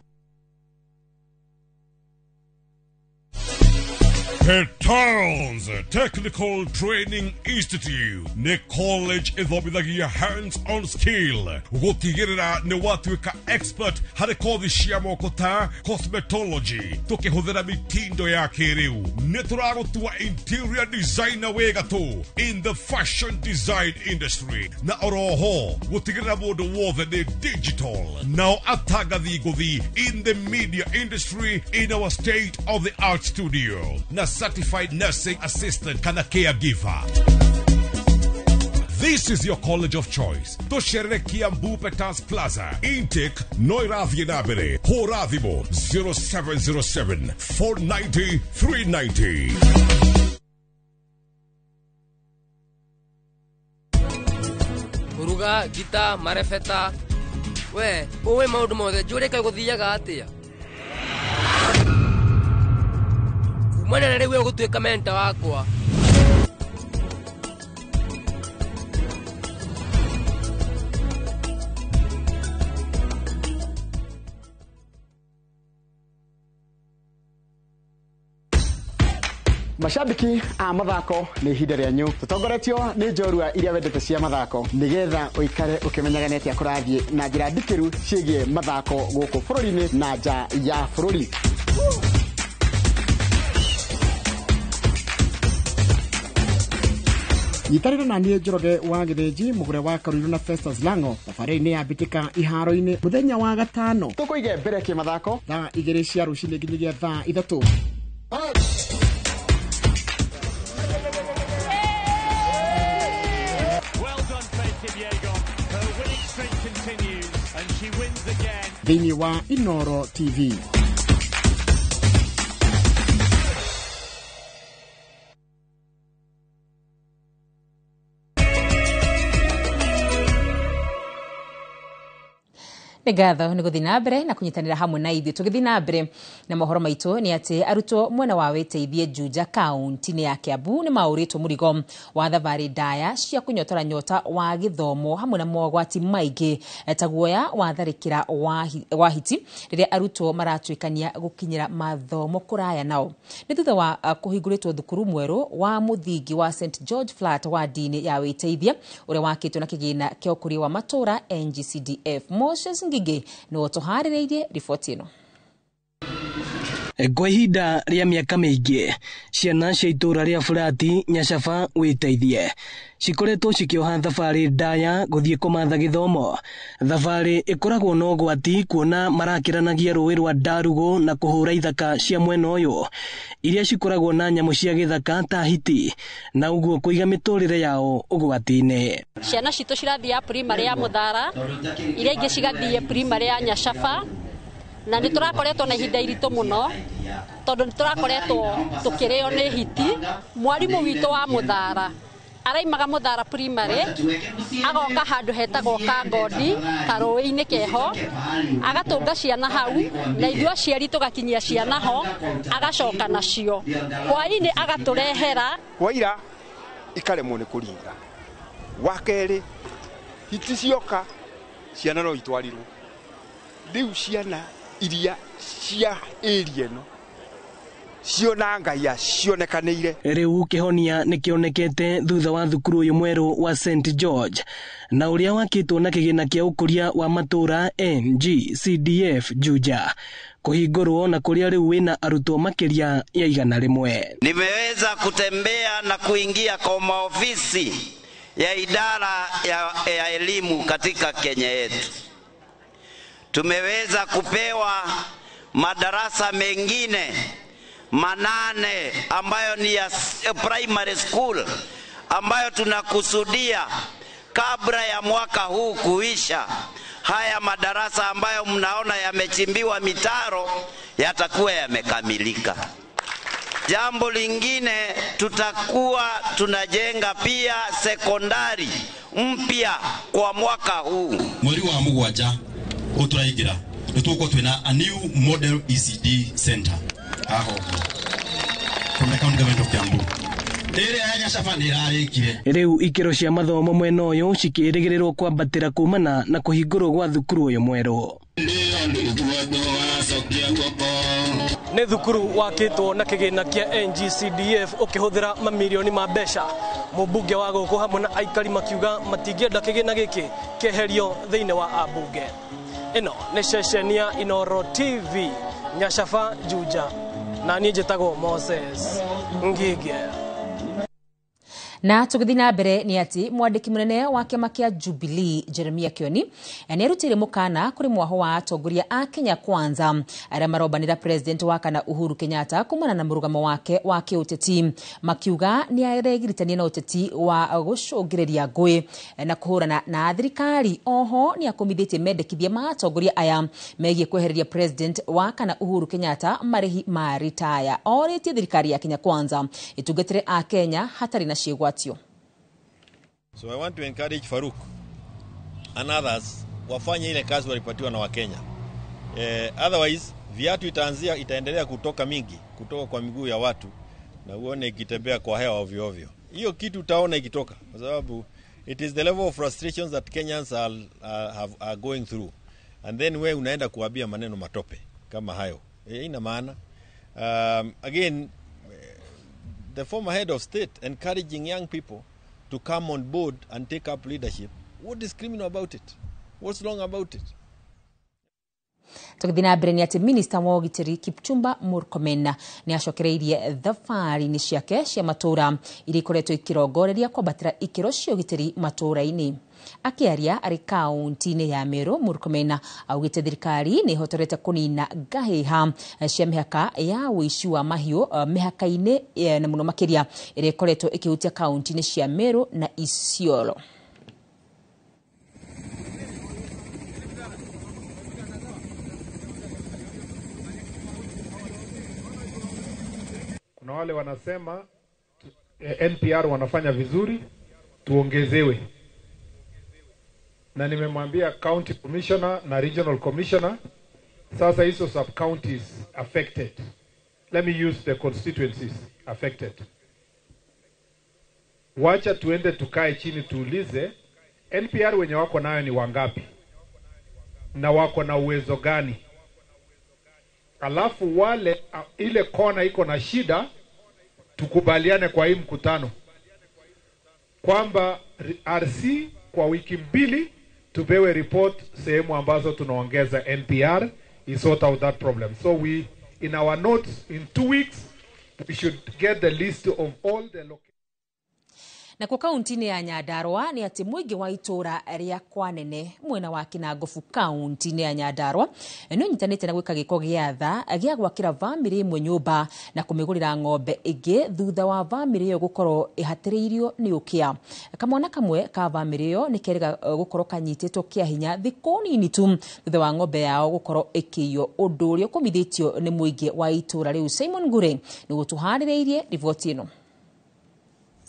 The Towns Technical Training Institute nĩ college ĩthomithagia hands-on skill gũtigĩrĩra nĩ watuĩka expert harĩ kothi cia moko ta cosmetology tũkĩhũthĩra mitindo ya kĩrĩu. Nĩ tũragũtua interior designer wĩ gatũ in the fashion design industry na oroho gũtigĩrĩra mũndũ wothe nĩ digital nao atangathi ngũthi in the media industry in our state of the art studio na certified nursing assistant kana caregiver. This is your college of choice. Tosherere Kiambu Peters Plaza. Intake Noirathiĩ na mbere. Hũra thimũ 0707 490 390. Kuruga, gita, marebeta. We, ũĩ maũndũ mothe njũrĩ kaĩ gũthiaga atĩa? Kumana na rĩu ũgũtuĩka menta wakwa. Mashabiki a mathako nĩ ihinda rĩanyu tũtongoretio nĩ njorua iria wendete cia mathako nĩgetha ũikare ũkĩmenyaga nĩ atĩa kũrathiĩ na njĩra ndikĩru ciĩgiĩ mathako gũkũ bũrũri-inĩ na nja ya bũrũri. Nyitanĩra na niĩ Njoroge wa Gĩthĩnji mũgũre wa Karũirũ na Festus Lango thabarĩ-inĩ ya mbĩtĩka iharo-inĩ mũthenya wa gatano tũkũige mbere kĩmathako thaa 2 cia rũcinĩ nginyagia thaa 3. Thĩinĩ wa Inooro TV. Nĩ ngatho nĩ gũthiĩ na mbere na kũnyitanĩra hamwe na ithuĩ. Tũgĩthiĩ na mbere na mohoro maitũ nĩ atĩ arutwo mwena wa Wĩteithie Juja kaunti-inĩ ya Kiambu nĩ maũrĩtwo mũrigo wa thabarĩ ndaya cia kũnyotora nyota wa gĩthomo hamwe na mogwati maingĩ ta guoya wa tharĩkĩra wa hiti rĩrĩa arutwo maratuĩkania gũkinyĩra mathomo kũraya nao. Nĩ thutha wa kũhingũrĩtwo thukuru mwerũ wa mũthingi wa St George Flat wa ndini ya Wĩteithie ũrĩa wakĩtwo na kĩgĩna kĩa ũkũria wa matũũra NGCDF. Moses Ngige nĩwe ũtũharĩrĩirie riboti ĩno. Kwa ihinda rĩa mĩaka mĩingĩ, ciana cia itũũra rĩa Burati Nyacaba wĩteithie cikoretwo cikĩoha thabarĩ ndaya gũthiĩ kũmatha gĩthomo. Thabarĩ ĩkoragwo na ũgwati kuona marakĩranagia rũĩ rwa Ndarugũ na kũhũra ithaka cia mwena ũyũ iria cikoragwo na nyamũ cia gĩthaka ta hiti, na ũguo kũiga mĩtũrĩre yao ũgwati-inĩ. Ciana citũ cirathiĩ primary ya Mũthara, iria ingĩ cigathiĩ primary ya Nyacaba, na nĩ tũrakoretwo na ihinda iritũ mũno tondũ nĩ tũrakoretwo tũkĩrĩo nĩ hiti. Mwarimũ witũ wa Mũthara araimaga Mũthara primary agoka handũ hetagwo Kangodi karũĩ-inĩ keho, agatũnga ciana hau, na ithuĩ aciari tũgakinyia ciana ho, agacoka nacio hwaĩ-inĩ agatũrehera. Waira ikaremwo nĩ kũringa, wa kerĩ hiti cioka ciana no itwarirwo. Rĩu ciana iria cia area ĩno ciona Ngai cionekanĩire. Rĩu kĩhonia nĩ kĩonekete thutha wa thukuru ũyũ mwerũ wa St George na ũrĩa wakĩtwo na kĩgĩna kĩa ũkũria wa matũũra NGCDF Juja kũhingũrwo, na kũrĩa rĩu wĩna arutwo makĩria ya 100. Nimeweza kutembea na kuingia kwa maofisi ya idara ya elimu katika Kenya yetu. Tumeweza kupewa madarasa mengine 8 ambayo ni ya primary school, ambayo tunakusudia kabla ya mwaka huu kuisha, haya madarasa ambayo mnaona yamechimbiwa mitaro yatakuwa yamekamilika. Jambo lingine, tutakuwa tunajenga pia sekondari mpya kwa mwaka huu. Mweri wa 7 uturaingira nituko twina a new model ECD center aho from the county government of Kiambu. Rĩu ikĩro cia mathomo mwena ũyũ cikĩrĩgĩrĩrwo kwambatĩra kumana na kũhingũrwo gwa thukuru ũyũ mwerũ. Nĩ thukuru wakĩtwo na kĩgĩna kĩa NGCDF ũkĩhũthĩra mamirioni ma mbeca. Mũmbunge wa gũkũ hamwe na aikari makiuga matingĩenda kĩgĩna gĩkĩ kĩeherio thĩinĩ wa ambunge. Ĩno nĩ ceceni ya Inooro TV Nyacaba Juja, na niĩ njĩtagwo Moses Ngige. Na tũgĩthiĩ na mbere nĩ atĩ mwandĩki mũnene wa kĩama kĩa Jubilee Jeremiah Kioni nĩ arutĩire mũkana kũrĩ mwaho wa atongoria a Kenya Kwanza arĩa marombanĩra president wa kana Uhuru Kenyatta kumana na mũrũgamo wake wa kĩũteti, makiuga nĩ aregiritania na ũteti wa gũcũngĩrĩria ngũĩ na kũhũrana na thirikari. Oho nĩ akũmithĩtie mendekithia ma atongoria aya megiĩ kwehereria president wa kana Uhuru Kenyatta marĩhi ma ritaya. Orĩtie thirikari ya Kenya Kwanza ĩtungatĩre a Kenya hatarĩ na ciĩgwatio. So I want to encourage Farouk and others wafanye ile kazi walipatiwa na Wakenya. Otherwise viatu itaendelea kutoka mingi kutoka kwa miguu ya watu na uone ikitembea kwa hewa ovyo ovyo. Hiyo kitu utaona ikitoka kwa sababu it is the level of frustrations that Kenyans are going through. And then we unaenda kuambia maneno matope kama hayo. Ina maana. Again, the former head of state encouraging young people to come on board and take up leadership. What is criminal about it? What's wrong about it? Tũgĩthiĩ na mbere nĩ atĩ minista wa ũgitĩri Kipchumba Murkomen nĩ acokereirie thabarĩ-inĩ ciake cia matũũra iria ikoretwo ikĩrongoreria kwambatĩra ikĩro cia ũgitĩri matũũra-inĩ. Akĩaria arĩ kaunti-inĩ ya Meru, Murkomen augĩte thirikari nĩ ĩhotorete kũnina ngahĩha cia mĩhaka ya ũici wa mahiũ mĩhaka-inĩ na mũno makĩria ĩrĩa ĩkoretwo ĩkĩhutia kaunti-inĩ cia Meru na Isiolo. Kuna wale wanasema NPR wanafanya vizuri, tuongezewe. Na nimemwambia county commissioner na regional commissioner, sasa hizo sub counties affected. Let me use the constituencies affected. Wacha tuende tukae chini tuulize NPR wenye wako nayo ni wangapi na wako na uwezo gani. Alafu wale ile kona iko na shida, tukubaliane kwa hii mkutano kwamba RC kwa wiki mbili tupewe report sehemu ambazo tunaongeza NPR, is sort out that problem. So we In our notes, in 2 weeks, we should get the list of all the locations. Nakuo kaunti-inĩ ya Nyandarua nĩ atĩ mũingĩ wa itũũra rĩa Kwanene mwena wa Kinangofu kaunti-inĩ ya Nyandarua nĩ ũnyitanĩte na gwĩka gĩko gĩa tha gĩa gwakĩra bamĩrĩ ĩmwe nyũmba na kũmĩgũrĩra ng'ombe ĩngĩ thutha wa bamĩrĩ ĩyo gũkorwo ĩhatĩrĩirio nĩ ũkĩa. Kamwana kamwe ka bamĩrĩ ĩyo nĩ kerĩga gũkorwo kanyitĩtwo kĩa hinya thikũ nini tu thutha wa ng'ombe yao gũkorwo ĩkĩiywo, ũndũ ũrĩa ũkũmithĩtio nĩ mũingĩ wa itũũra rĩu. Simon Ngure nĩguo tũharĩrĩirie riboti ĩno.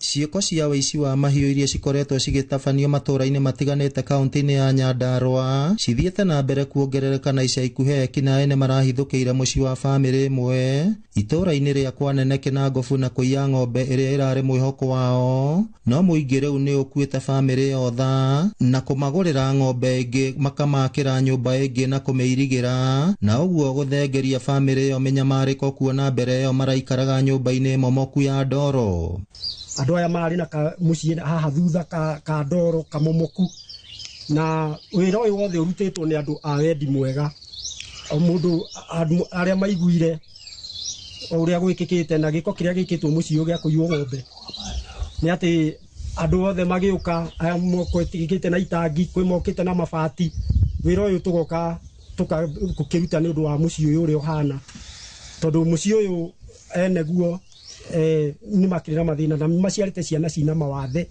Ciĩko cia wĩici wa mahiũ iria cikoretwo cigĩtabanio matũũra-inĩ matiganĩte kaunti-inĩ ya Nyandarua cithiĩte na mbere kuongerereka na ica ikuhĩ ekinaĩ nĩ marahithũkĩire mũciĩ wa bamĩrĩ ĩmwe itũũra-inĩ rĩa Kwanene Kinangofu na kũiya ng'ombe ĩrĩa ĩrarĩ mwĩhoko wao. No mũingĩ rĩu nĩ ũkuĩte bamĩrĩ ĩyo tha na kũmagũrĩra ng'ombe ĩngĩ makamakĩra nyũmba ĩngĩ na kũmĩirigĩra, na ũguo gũthengeria bamĩrĩ ĩyo mĩnyamarĩko kuona mbere ĩyo maraikaraga nyũmba-inĩ momoku ya ndoro. Andũ aya marĩ na mũciĩ haha thutha ka ndoro kamomoku, na wĩra ũyũ wothe ũrutĩtwo nĩ andũ a wendi mwega, o mũndũ arĩa maiguire o ũrĩa gwĩkĩkĩte na gĩko kĩrĩa gĩkĩtwo mũciĩ ũyũ gĩa kũiywo ng'ombe nĩ atĩ andũ othe magĩũka aya mokĩte na itangi, kwĩ mokĩte na mabati. Wĩra ũyũ tũgoka tũkĩruta nĩ ũndũ wa mũciĩ ũyũ ũrĩa ũhana, tondũ mũciĩ ũyũ eneguo nĩ makĩrĩ na mathĩna na maciarĩte ciana cina mawathe,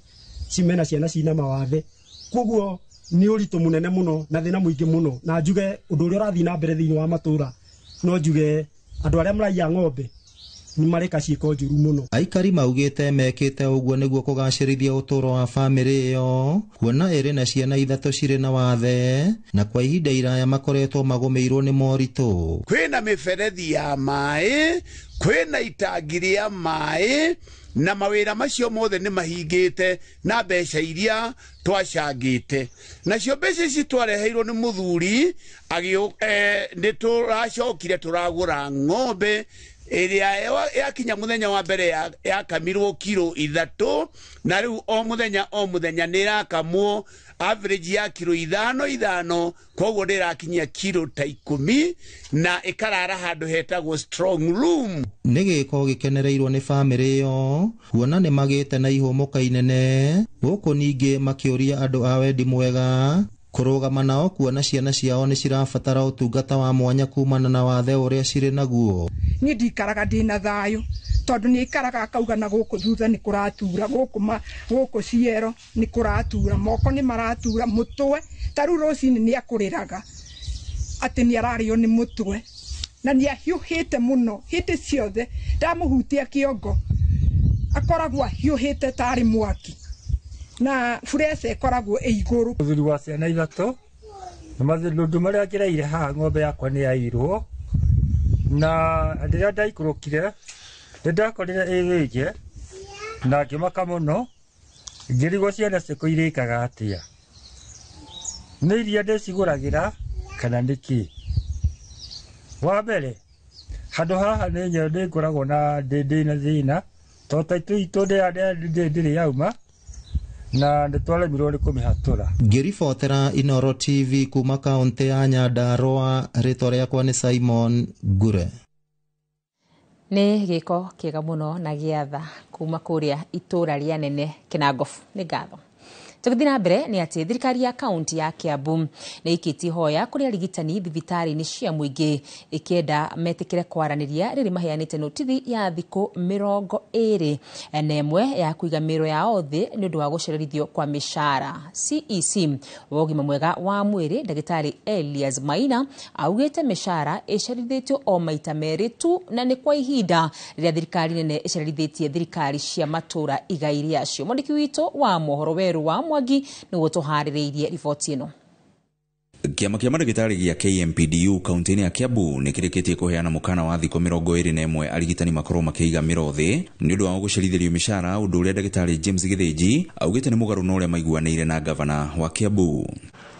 cimena ciana cina mawathe, koguo nĩ ũritũ mũnene mũno na thĩna mũingĩ mũno. Na njuge ũndũ ũrĩa ũrathiĩ na mbere thĩinĩ wa matũũra, no njuge andũ arĩa maraiya ng'ombe nĩ mareka ciĩko njũru mũno. Aikari maugĩte mekĩte ũguo nĩguo kũgacĩrithia ũtũũro wa bamĩrĩ ĩyo, kuona ĩrĩ na ciana ithatũ cirĩ na wathe na kwa ihinda iraya makoretwo magũmĩirwo nĩ moritũ. Kwĩna mĩberethi ya maĩ, kwĩna itangi rĩa maĩ, na mawĩra macio mothe nĩ mahingĩte na mbeca iria twacangĩte. Nacio mbeca ici twareheirwo nĩ mũthuri nĩ tũracokire tũragũra ng'ombe ĩrĩa yakinya mũthenya wa mbere yakamirwo kiro 3, na rĩu o mũthenya nĩ ĩrakamwo average ya kiro 5 5, koguo nĩ ĩrakinyia kiro ta 10 na ĩkarara handũ hetagwo strong room. Nĩ gĩko gĩkenereirwo nĩ bamĩrĩ ĩyo kuona nĩ magĩte na ihũmũka inene, gũkũ ningĩ makĩũria andũ a wendi mwega kũrũgama nao kuona ciana ciao nĩ cirabatara ũtungata wa mwanya kumana na wathe ũrĩa cirĩ naguo. Niĩ ndikaraga ndĩna thayũ tondũ nĩ aikaraga akauga na gũkũ thutha nĩ kũratura, gũkũ ciero nĩ kũratura, moko nĩ maratura, mũtwe ta rĩu rũcinĩ nĩ akũrĩraga atĩ nĩ ararĩo nĩ mũtwe na nĩ ahiũhĩte mũno hĩndĩ ciothe. Ndamũhutia kĩongo akoragwo ahiũhĩte tarĩ mwaki na burece ĩkoragwo ĩ igũrũ. Mũthuri wa ciana ithatũ na maũndũ marĩa ngereire haha, ng'ombe yakwa nĩ yaiyirwo, na rĩrĩa ndaikũrũkire nĩ ndakorire ĩthĩnje na ngĩmaka mũno, ngĩrigwo ciana ciakwa irĩkaga atĩa, nĩ iria ndĩcigũragĩra kana nĩ kĩ. Wa mbere handũ haha nĩ ngoragwo na ndĩ na thĩna tondũ taitũ itũ ndĩrĩ yauma na nĩ twaremirwo nĩ kũmĩhatũra. Ngĩribotera Inooro TV kuma kaunti ya Nyandarua, rĩtwa rĩakwa nĩ Simon Ngure. Nĩ gĩko kĩega mũno na gĩa tha kuma kũrĩa itũũra rĩa Nene Kinangofu. Nĩ ngatho. Tũgĩthiĩ na mbere nĩ atĩ thirikari ya kaunti ya Kiambu nĩ ĩikĩtie ihoya kũrĩ arigitani thibitarĩ-inĩ cia mũingĩ ĩkĩenda metĩkĩre kwaranĩria rĩrĩ maheanĩte notithi ya thikũ 21 ya kũiga mĩro yao thĩ nĩ ũndũ wa gũcererithio kwa mĩcara. CEC wa ũgima mwega wa mwĩrĩ Ndagĩtarĩ Elias Maina augĩte mĩcara ĩcerithĩtio o maita merĩ tu na nĩ kwa ihinda rĩrĩa thirikari nene ĩcerithĩtie thirikari cia matũũra igai rĩacio. Mwandĩki witũ wa mohoro Werũ wa Mwangi nĩguo tũharĩrĩirie riboti ĩno. Kĩama kĩa mandagĩtarĩ gĩa KMPDU kaunti-inĩ ya Kiambu nĩ kĩrĩkĩtie kũheana mũkana wa thikũ 21 arigitani makorwo makĩiga mĩro thĩ nĩ ũndũ wa gũcerithĩrio mĩcara, ũndũ ũrĩa ndagĩtarĩ James Gĩthĩnji augĩte nĩ mũgarũ na ũrĩa maiguanĩire na gavana wa Kiambu.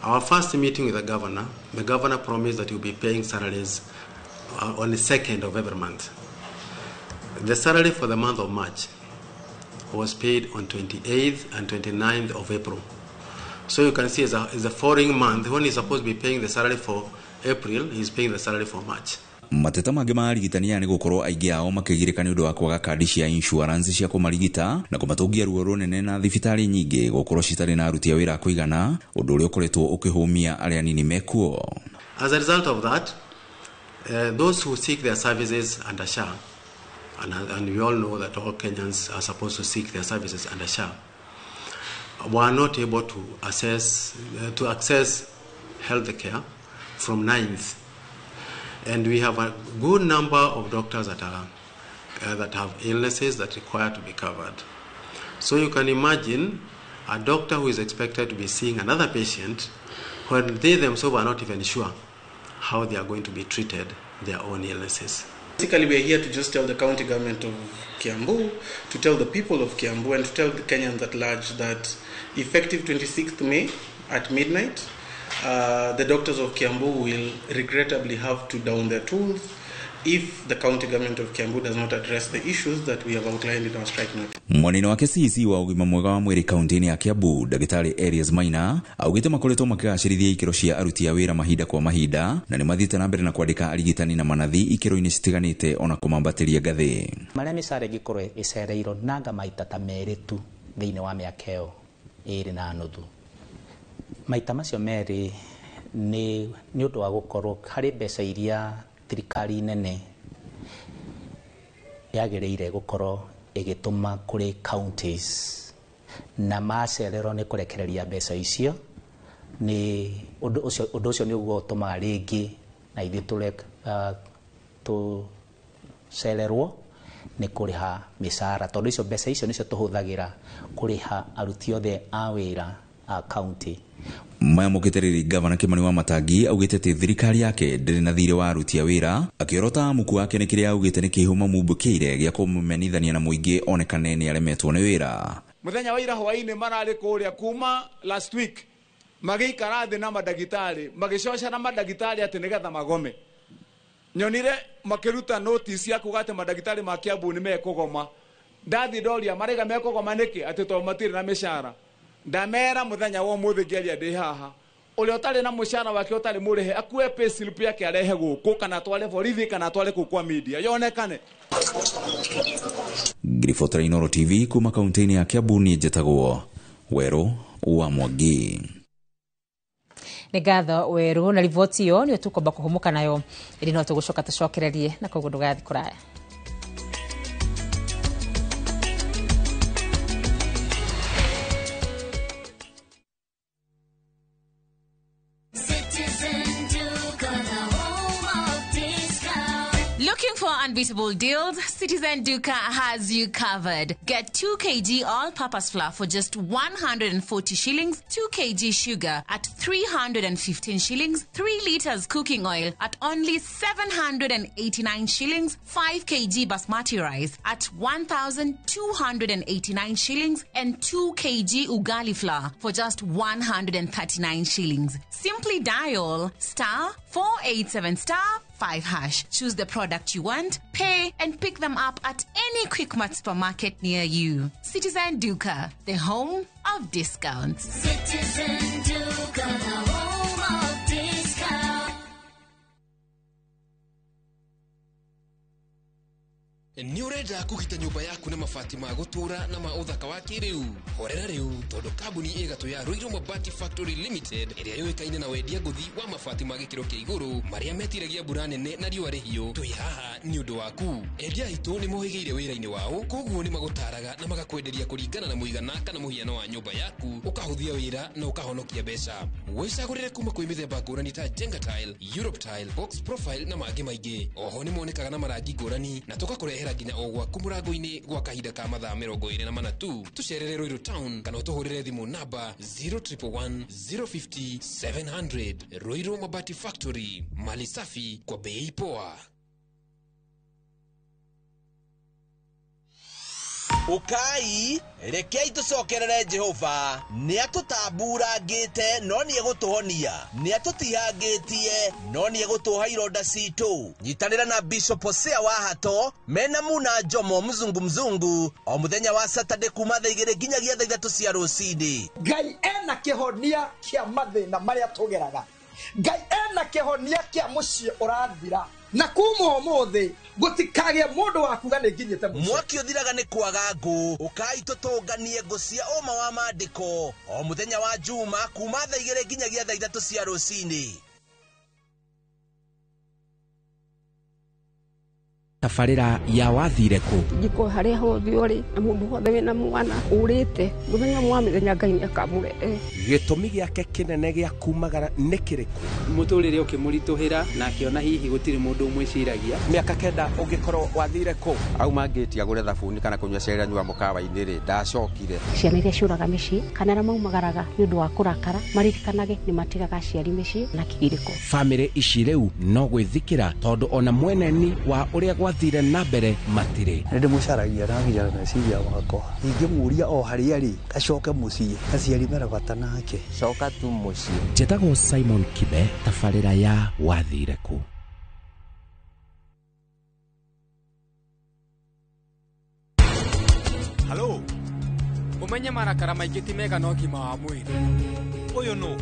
Our first meeting with the governor promised that he will be paying salaries on the 2nd of every month. The salary for the month of March was paid on 28th and 29th of April. So you can see it's a foreign month. When he's supposed to be paying the salary for April, he's paying the salary for March. Mateta mangĩ ma arigitani aya nĩ gũkorwo aingĩ ao makĩgirĩka nĩ ũndũ wa kwaga kandi cia insurance cia kũmarigita na kũmatũngia ruo rũnene na thibitarĩ nyingĩ gũkorwo citarĩ na aruti a wĩra a kũigana, ũndũ ũrĩa ũkoretwo ũkĩhũmia arĩa anini mekuo. As a result of that, those who seek their services under SHA, and we all know that all Kenyans are supposed to seek their services under SHA, were not able to access health care from 9th. And we have a good number of doctors that are that have illnesses that require to be covered. So you can imagine a doctor who is expected to be seeing another patient when they themselves are not even sure how they are going to be treated their own illnesses. Basically, we are here to just tell the county government of Kiambu, to tell the people of Kiambu, and to tell the Kenyans at large that effective 26th May at midnight, the doctors of Kiambu will regrettably have to down their tools if the county government of Kiambu does not address the issues that we have outlined in our strike notice. Mwanene wake CEC wa ũgima mwega wa mwĩrĩ kaunti-inĩ ya Kiambu, Ndagĩtarĩ Elias Maina, augĩte makoretwo makĩgacĩrithia ikĩro cia aruti a wĩra mahinda kwa mahinda na nĩ mathiĩte na mbere na kwandĩka arigitani na manathi ikĩro-inĩ citiganĩte ona kũmambatĩria ngathĩ. Marĩa mĩcara ĩngĩkorwo ĩcereirwo nanga maita ta merĩ tu thĩinĩ wa mĩaka ĩyo 2.5. Maita macio merĩ nĩ ũndũ wa gũkorwo harĩ mbeca iria thirikari nene yagĩrĩire gũkorwo ĩgĩtũma kũrĩ counties na macererwo nĩ kũrekereria mbeca icio, nĩ ũndũ ũcio nĩ ũguo ũtũmaga rĩngĩ na ithuĩ tũcererwo nĩ kũrĩha mĩcara, tondũ icio mbeca icio nĩcio tũhũthagĩra kũrĩha aruti othe a wĩra a county. Maya mokĩte rĩrĩ Gavana Kimani wa Matangi augĩte atĩ thirikari yake ndĩrĩ na thirĩ wa aruti a wĩra, akĩorota muku wake nĩ kĩrĩa augĩte nĩ kĩhumo mumbũkĩire gĩa kũmũmenithania na mũingĩ onekane nĩ aremetwo nĩ wĩra. Mũthenya wa ira hwaĩ-inĩ mararĩ kũrĩa kuma last week magĩikara thĩ na mandagĩtarĩ magĩcoca na mandagĩtarĩ atĩ nĩgetha magome. Nyonire makĩruta notice ya kuga atĩ mandagĩtarĩ ma Kiambu nĩ mekũgoma. Ndathi ndoria maraiga mekũgoma nĩkĩ atĩ tondũ matirĩ na mĩcara. Ndamera muthenya wa umuthi ngiaria ndi haha uria utari na mucara wake utari murihe akue pay slip yake arehe guku kana atware borithi kana atware kuu kwa media yonekane. Ngiribotera Inooro TV kuma kaunti-inĩ ya Kiambu, niĩ njĩtagwo Werũ wa Mwangi. Nĩ ngatho Werũ na riboti ĩyo nĩyo tũkwamba kũhũmũka nayo ĩndĩ no tũgũcoka tũcokererie na koguo ndũgathiĩ kũraya. Looking for unbeatable deals? Citizen Duka has you covered. Get 2 kg all-purpose flour for just 140 shillings, 2 kg sugar at 315 shillings, 3 liters cooking oil at only 789 shillings, 5 kg basmati rice at 1,289 shillings, and 2 kg ugali flour for just 139 shillings. Simply dial *487*5#. Choose the product you want, pay, and pick them up at any Quickmart supermarket near you. Citizen Duka, the home of discounts. Citizen Duka, the home of discounts. Nĩ ũrenda kũgita nyũmba yaku na mabati ma gũtũũra na ma ũthaka wa kĩrĩu? Horera rĩu tondũ kambuni ĩgatũ ya Ruiru Mabati Factory Limited ĩrĩa yũĩkaine na wendia ngũthi wa mabati ma gĩkĩro kĩa igũrũ marĩa metiragia mbura nene na riũa rĩhiũ, twĩ haha nĩ ũndũ waku. Endia aitũ nĩ mohĩgĩire wĩra-inĩ wao, koguo nĩ magũtaraga na magakwenderia kũringana na mũigana kana mũhiano wa nyũmba yaku, ũkahũthia wĩra na ũkahonokia mbeca. Wĩcagũrĩre kuma kwĩ mĩthemba ngũrani ta Jenga Tile, Europe Tile, Box Profile na mangĩ maingĩ. Oho nĩ monekaga na marangi ngũrani na tũgakũrehera nginya o gwaku mũrango-inĩ gwa kahinda ka mathaa 24 tu. Tũcerere Ruiru Town kana ũtũhũrĩre thimũ namba 0111 050 700. Ruiru Mabati Factory, mali safi kwa bei poa. Ukai rekei tucokerere Jehova nĩ atũtamburangĩte no nĩ egũtũhonia, nĩ atũtihangĩtie no nĩ egũtũha ironda citũ. Nyitanĩra na Bishop Hosea wa Hato mena Muna Jomo mzungu mzungu o mũthenya wa Saturday kuma thaa 2 nginyagia thaa 3 cia rũcinĩ. Ngai ena kĩhonia kĩa mathĩna marĩa tũgeraga, Ngai ena kĩhonia kĩa mũciĩ ũrathira, Na kuma ũmũthĩ gũtikagĩe mũndũ wa kuga nĩ nginyĩte mũico. Mwaki ũthiraga nĩ kwaga ngũ. Ũkai tũtũnganie ngũ cia ũma wa maandĩko o mũthenya wa Juma kuma thaa 2 nginyagia thaa 3 cia rũcinĩ. Tabarĩra ya wathire kũ? Njiko harĩa hothe ũrĩ na mũndũ wothe wĩna mwana ũrĩte mũthenya wa mĩthenya Ngai nĩakamũrehe. Gĩtũmi gĩake kĩnene gĩa kumagara nĩ kĩrĩkũ? Mũtũrĩre ũkĩmũritũhĩra na akĩona hihi gũtirĩ mũndũ ũmwĩciragia. Mĩaka 9 ũngĩkorwo wathire kũ? Auma ngĩti agũre thabuni kana kũnyua cai anyua mũkawa-inĩ rĩ, ndacokire. Ciana iria ciũraga mĩciĩ kana arĩa maumagaraga nĩ ũndũ wa kũrakara maririkanage nĩ matigaga aciari mĩciĩ na kĩgirĩko. Bamĩrĩ ici rĩu no gwĩthikĩra tondũ ona mweneni wa ũrĩa gwathire na mbere matirĩ. Nĩ ndĩmũcaragia na nginya meciria makwa. Ingĩmũria o harĩa arĩ acoke mũciĩ, aciari mena bata nake. Coka tu mũciĩ. Njĩtagwo Simon Kibe, tabarĩra ya wathire kũ? Halo. Umenye marakara maingĩ ti mega na ũgima wa mwĩrĩ. Ũyũ nũ?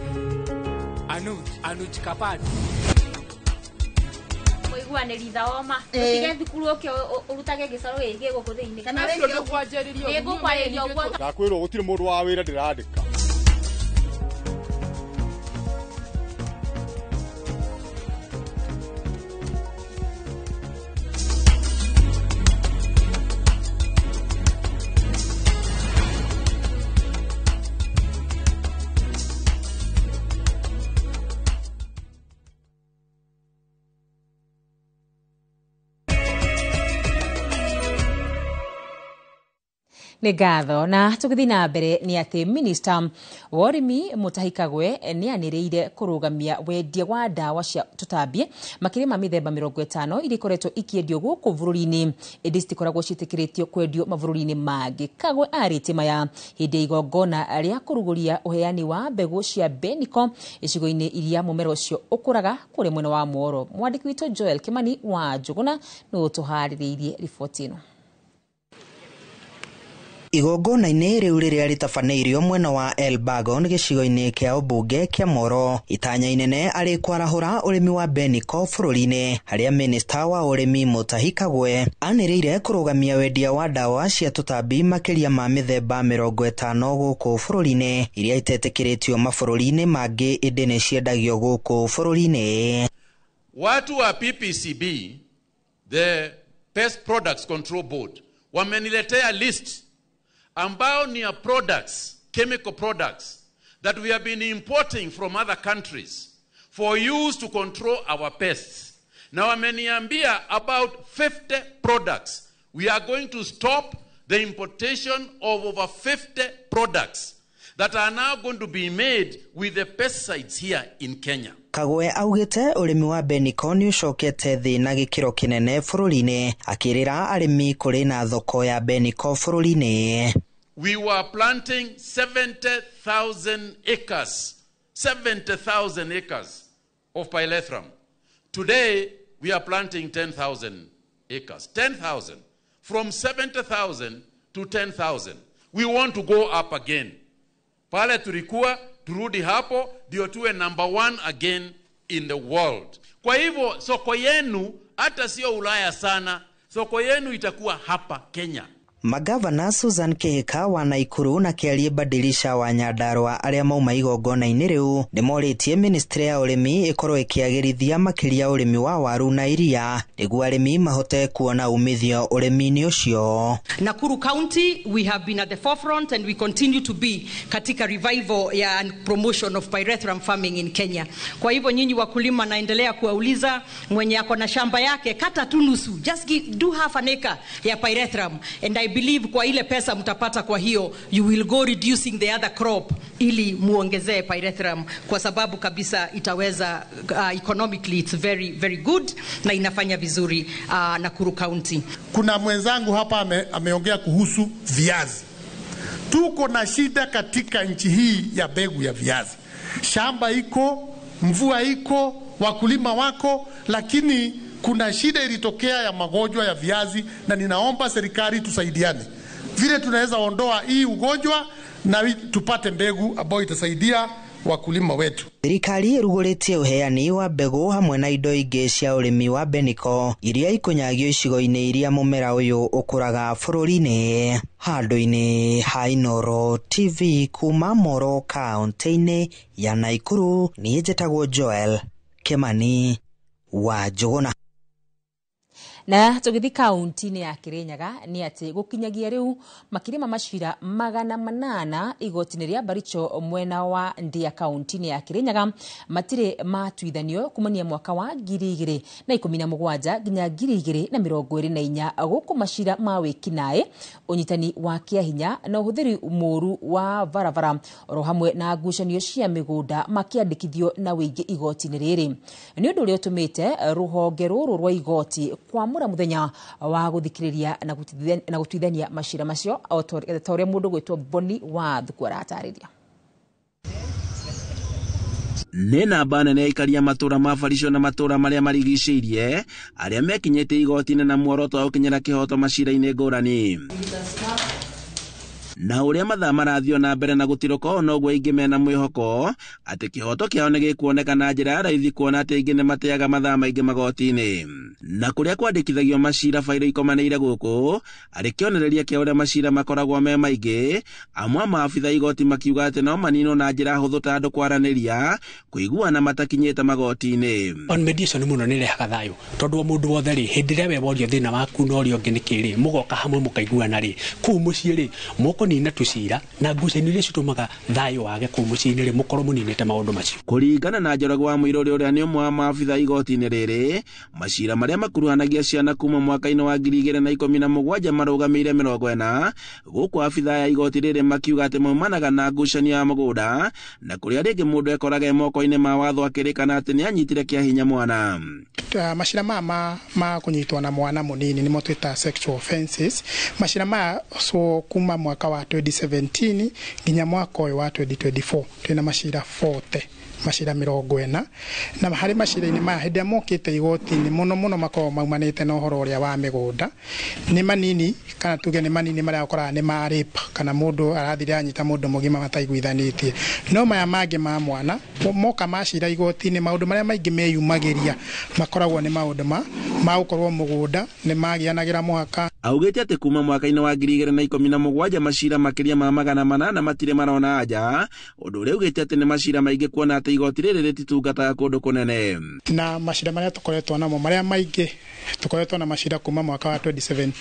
Anuj Kapati. Mũiguanĩri thoma. Ũtige thukuru ũke ũrutage gĩcoro gĩkĩ gũkũ thĩinĩ. Kana rĩngĩ ũkwanjĩrĩrio. Nĩngũkwarĩria ũguo. Ndakwĩrwo gũtirĩ mũndũ wa wĩra ndĩrandĩka. Nĩ ngatho na tũgĩthiĩ na mbere nĩ atĩ minista wa ũrĩmi Mutahi Kagwe nĩ anĩrĩire kũrũgamia wendia wa ndawa cia tũtambi makĩria ma mĩthemba 50 iria ikoretwo ikĩendio gũkũ bũrũri-inĩ ĩndĩ citikoragwo ciĩtĩkĩrĩtio kwendio mabũrũri-inĩ mangĩ. Kagwe arĩtie maya hĩndĩ ya igongona rĩa kũrugũria ũheani wa mbegũ cia Beniko icigo-inĩ iria mũmera ũcio ũkũraga kũrĩa mwena wa Mworo. Mwandĩki witũ Joel Kimani wa Njũgũna nĩwe ũtũharĩrĩirie riboti ĩno. Igongona-inĩ rĩu rĩrĩa rĩtabanĩirio mwena wa Elbagon gĩcigo-inĩ kĩa ũmbunge kĩa Moro, itanya inene arĩ kwarahũra ũrĩmi wa Beniko bũrũri-inĩ, harĩa minista wa ũrĩmi Mutahi Kagwe anĩrĩire kũrũgamia wendia wa ndawa cia tũtambi makĩria ma mĩthemba 50 gũkũ bũrũri-inĩ iria itetĩkĩrĩtio mabũrũri-inĩ mangĩ ĩndĩ nĩ ciendagio gũkũ bũrũri-inĩ. Watu wa PPCB, the Pest Products Control Board, wameniletea list ambao ni ya products, chemical products that we have been importing from other countries for use to control our pests. Na wameniambia about 50 products. We are going to stop the importation of over 50 products that are now going to be made with the pesticides here in Kenya. Kagwe augĩte ũrĩmi wa Beniko nĩ ũcokete thĩ na gĩkĩro kĩnene bũrũri-inĩ, akĩrĩra arĩmi kũrĩ na thoko ya Beniko bũrũri-inĩ. We were planting 70,000 acres, 70,000 acres of pyrethrum. Today, we are planting 10,000 acres, 10,000. From 70,000 to 10,000. We want to go up again. Pale tulikuwa, turudi hapo, ndio tuwe number 1 again in the world. Kwa hivyo, soko yenu, hata sio Ulaya sana, soko yenu itakuwa hapa Kenya. Magavana Susan Kihika wa Naikuru na Kĩarie Badilisha wa Nyandarua arĩa mauma igongona-inĩ rĩu nĩmorĩtie ministry ya ũrĩmi ĩkorwo ĩkĩagĩrithia makĩria ũrĩmi wa waru na iria nĩguo arĩmi mahote kuona umithio ũrĩmi-inĩ ũcio. Nakuru County, we have been at the forefront and we continue to be katika revival ya and promotion of pyrethrum farming in Kenya. Kwa hivyo nyinyi wakulima, naendelea kuwauliza mwenye ako na shamba yake kata tu nusu, just do half an acre ya pyrethrum, and I believe kwa ile pesa mtapata, kwa hiyo you will go reducing the other crop ili muongezee pyrethrum, kwa sababu kabisa itaweza economically it's very very good na inafanya vizuri Nakuru County. Kuna mwenzangu hapa ameongea kuhusu viazi. Tuko na shida katika nchi hii ya mbegu ya viazi. Shamba iko, mvua iko, wakulima wako, lakini kuna shida ilitokea ya magonjwa ya viazi, na ninaomba serikali tusaidiane vile tunaweza ondoa hii ugonjwa na tupate mbegu ambayo itasaidia wakulima wetu. Thirikari ĩrugũrĩtie ũheani wa mbegũ hamwe na indo ingĩ cia ũrĩmi wa Beniko iria ikũnyagio icigo-inĩ iria mũmera ũyũ ũkũraga bũrũri-inĩ. Handũ-inĩ ha Inooro TV kuma Moro kaunti-inĩ ya Naikuru, niĩ njĩtagwo Joel Kimani wa Njũgũna. Na tũgĩthiĩ kaunti-inĩ ya Kirinyaga nĩ atĩ gũkinyagia rĩu makĩria ma macira 800 igoti-inĩ rĩa Baricho mwena wa Ndia kaunti-inĩ ya Kirinyaga matirĩ matuithanio kumania mwaka wa 2017 nginya 2024 gũkũ macira ma wĩkinaĩ, ũnyitani wa kĩahinya na ũhũthĩri mũũru wa barabara oro hamwe na ngucanio cia mĩgũnda makĩandĩkithio na wĩingĩ igoti-inĩ rĩrĩ. Nĩ ũndũ ũrĩa ũtũmĩte rũhonge rũrũ rwa igoti kwamũra mũthenya wa gũthikĩrĩria na gũtuithania macira macio o ta ũrĩa mũndũ gwĩtwo Boni wa Thuku aratarĩria. Nĩ namba nene ya aikaria matũra ma Baricho na matũra marĩa marigicĩirie arĩa mekinyĩtie igoti-inĩ na muoroto wa gũkinyĩra kĩhoto macira-inĩ ngũrani. Na ũrĩa mathaa marathiĩ na mbere na gũtirũka ũũ noguo aingĩ mena mwĩhoko atĩ kĩhoto kĩao nĩ gĩkuoneka na njĩra ya raithi kuona atĩ aingĩ nĩ mateaga mathaa maingĩ magoti-inĩ. Na kũrĩa kwandĩkithagio macira bairo ikomanĩire gũkũ arĩ kĩonereria kĩa ũrĩa macira makoragwo me maingĩ, amwe a maabitha igoti makiuga atĩ no maninwo na njĩra hũthũ ta andũ kwaranĩria kũiguana matakinyĩte magoti-inĩ. On mediation mũno nĩ ĩrehaga thayũ tondũ o mũndũ wothe rĩ, hĩndĩ ĩrĩa we worio thĩna waku na ũrĩa ũngĩ nĩ kĩ rĩ, mũgoka hamwe mũkaiguana rĩ, kũu mũciĩ rĩ, mũkũnina tũcira na ngucanio iria citũmaga thayũ wage kũu mũciĩ-inĩ rĩ, mũkorwo mũninĩte maũndũ macio. Kũringana na Njoroge wa Mũirũrĩ ũrĩa nĩ ũmwe wa maabitha igoti-inĩ rĩrĩ, macira marĩa makuruhanagia ciana kuma mwaka-inĩ wa 2017 marũgamĩire 40 gũkũ abitha ya igoti rĩrĩ makiuga atĩ maumanaga na ngucanio ya mũgũnda na kũrĩa rĩngĩ mũndũ ekoraga e moko-inĩ ma watho akĩrĩkana atĩ nĩ anyitire kĩahinya mwana. Macira maya ma kũnyitwo na mwana mũnini nĩmo twĩtaga sexual offences. Macira maya so kuma mwaka wa 2017 nginya mwaka ũyũ wa 2024 twĩna macira 40, macira 40, na harĩ macira-inĩ maya hĩndĩ ĩrĩa mokĩte igoti-inĩ mũno mũno makoragwo maumanĩte na ũhoro ũrĩa wa mĩgũnda. Nĩ manini kana tuge nĩ manini marĩa ũkoraga nĩ ma rape kana mũndũ arathire anyita mũndũ mũgima mataiguithanĩtie. No maya mangĩ ma mwana moka macira igoti-inĩ maũndũ marĩa maingĩ meyumagĩria makoragwo nĩ maũndũ ma gũkorwo mũgũnda nĩ magianagĩra mũhaka. Augĩte atĩ kuma mwaka-inĩ wa 2017 macira makĩria ma 800 matirĩ marona anja, ũndũ ũrĩa augĩte atĩ nĩ macira maingĩ kuona atĩ igoti rĩrĩ rĩtitungataga kũndũ kũnene. Na macira marĩa tũkoretwo namo marĩa maingĩ tũkoretwo na macira kuma mwaka wa 2017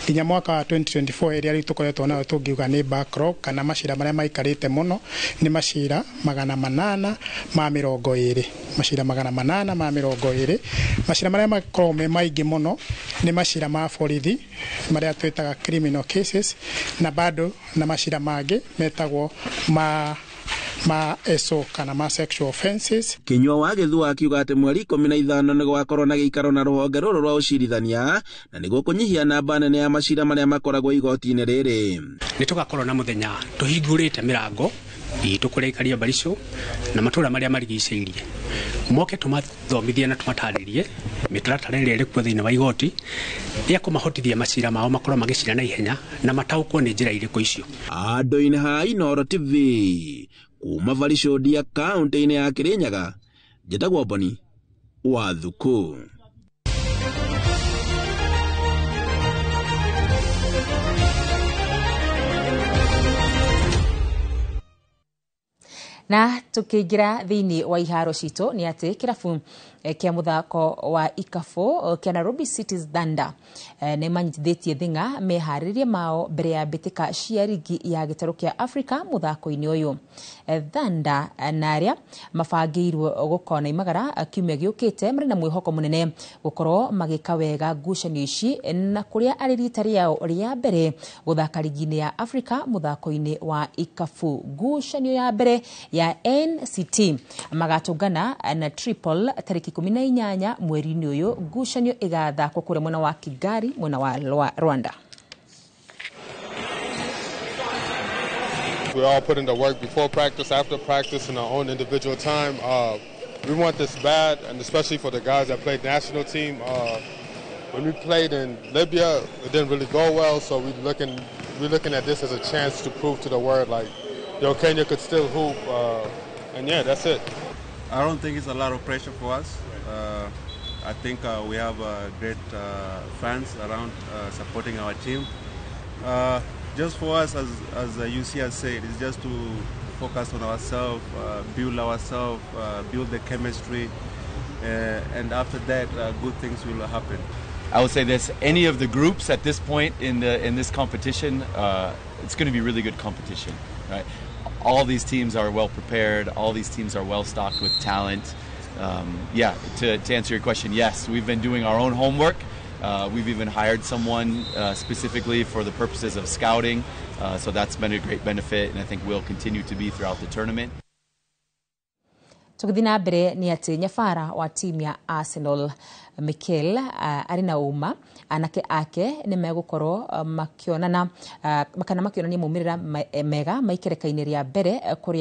nginya mwaka wa 2024 ĩrĩa rĩu tũkoretwo nayo tũngiuga nĩ backlog kana macira marĩa maikarĩte mũno nĩ macira 820, macira 820. Macira marĩa makoragwo me maingĩ mũno nĩ macira ma borithi marĩa twĩtaga criminal cases na bado na macira mangĩ metagwo ma SO kana ma sexual offences. Kinyua wa Gĩthua akiuga atĩ mweri 15 nĩ gwakorwo na gĩikaro na rũhonge rũrũ rwa ũcirithania na nĩguo kũnyihia namba nene ya macira marĩa makoragwo igoti-inĩ rĩrĩ. Nĩ tũgakorwo na mũthenya tũhingũrĩte mĩrango itũ kũrĩa aikaria Baricho na matũra marĩa marigicĩirie moke tũmathomithie na tũmatarĩrie mĩtaratara ĩrĩa ĩrĩ kuo thĩinĩ wa igoti ya kũmahotithia macira mao makorwo magĩcira na ihenya na mataũkwo nĩ njĩra irĩkũ icio. Andũ-inĩ ha Inooro TV kuma Baricho Ndia kaunti-inĩ ya Kirinyaga, njĩtagwo Boni wa Thuku. Na tukiingira thiini wa iharo citũ nĩ atĩ kĩrabu kĩa mũthako wa ikabũ kĩa Nairobi Cities Thunder nĩ manyitithĩtie thing'a meharĩrĩrie mao mbere ya mbĩtĩka cia rigi ya gĩtarũ kĩa Africa mũthako-inĩ ũyũ. Thunder na arĩa mabangĩirwo gũkona imagara kiumia gĩũkĩte marĩ na mwĩhoko mũnene gũkorwo magĩka wega ngucanio ici na kũrĩa arĩ rita rĩao rĩa mbere gũthaka rigi-inĩ ya Africa mũthako-inĩ wa ikabũ. Ngucanio ya mbere ya NCT magatũngana na Tripol tariki 18 mweri-inĩ ũyũ. Ngucanio ĩgathakwo kũrĩa mwena wa Kigali mwena wa Rwanda. We all put in the work before practice, after practice, in our own individual time. We want this bad, and especially for the guys that played national team. When we played in Libya, it didn't really go well, so we're looking at this as a chance to prove to the world, like, yo, Kenya could still hoop. And yeah, that's it. I don't think it's a lot of pressure for us. I think we have great fans around supporting our team. Just for us, as UC has said, it's just to focus on ourselves, build ourselves, build the chemistry, and after that, good things will happen. I would say this: any of the groups at this point in this competition, it's going to be really good competition, right? All these teams are well prepared. All these teams are well stocked with talent. To answer your question, yes, we've been doing our own homework. We've even hired someone specifically for the purposes of scouting. So that's been a great benefit, and I think will continue to be throughout the tournament. Tũgĩthiĩ na mbere nĩ atĩ nyabara wa timu ya Arsenal Mikel arĩ na ũma anake ake nĩ megũkorwo makĩonana kana makĩonania maumĩrĩra mega maikereka-inĩ rĩa mbere kũrĩa.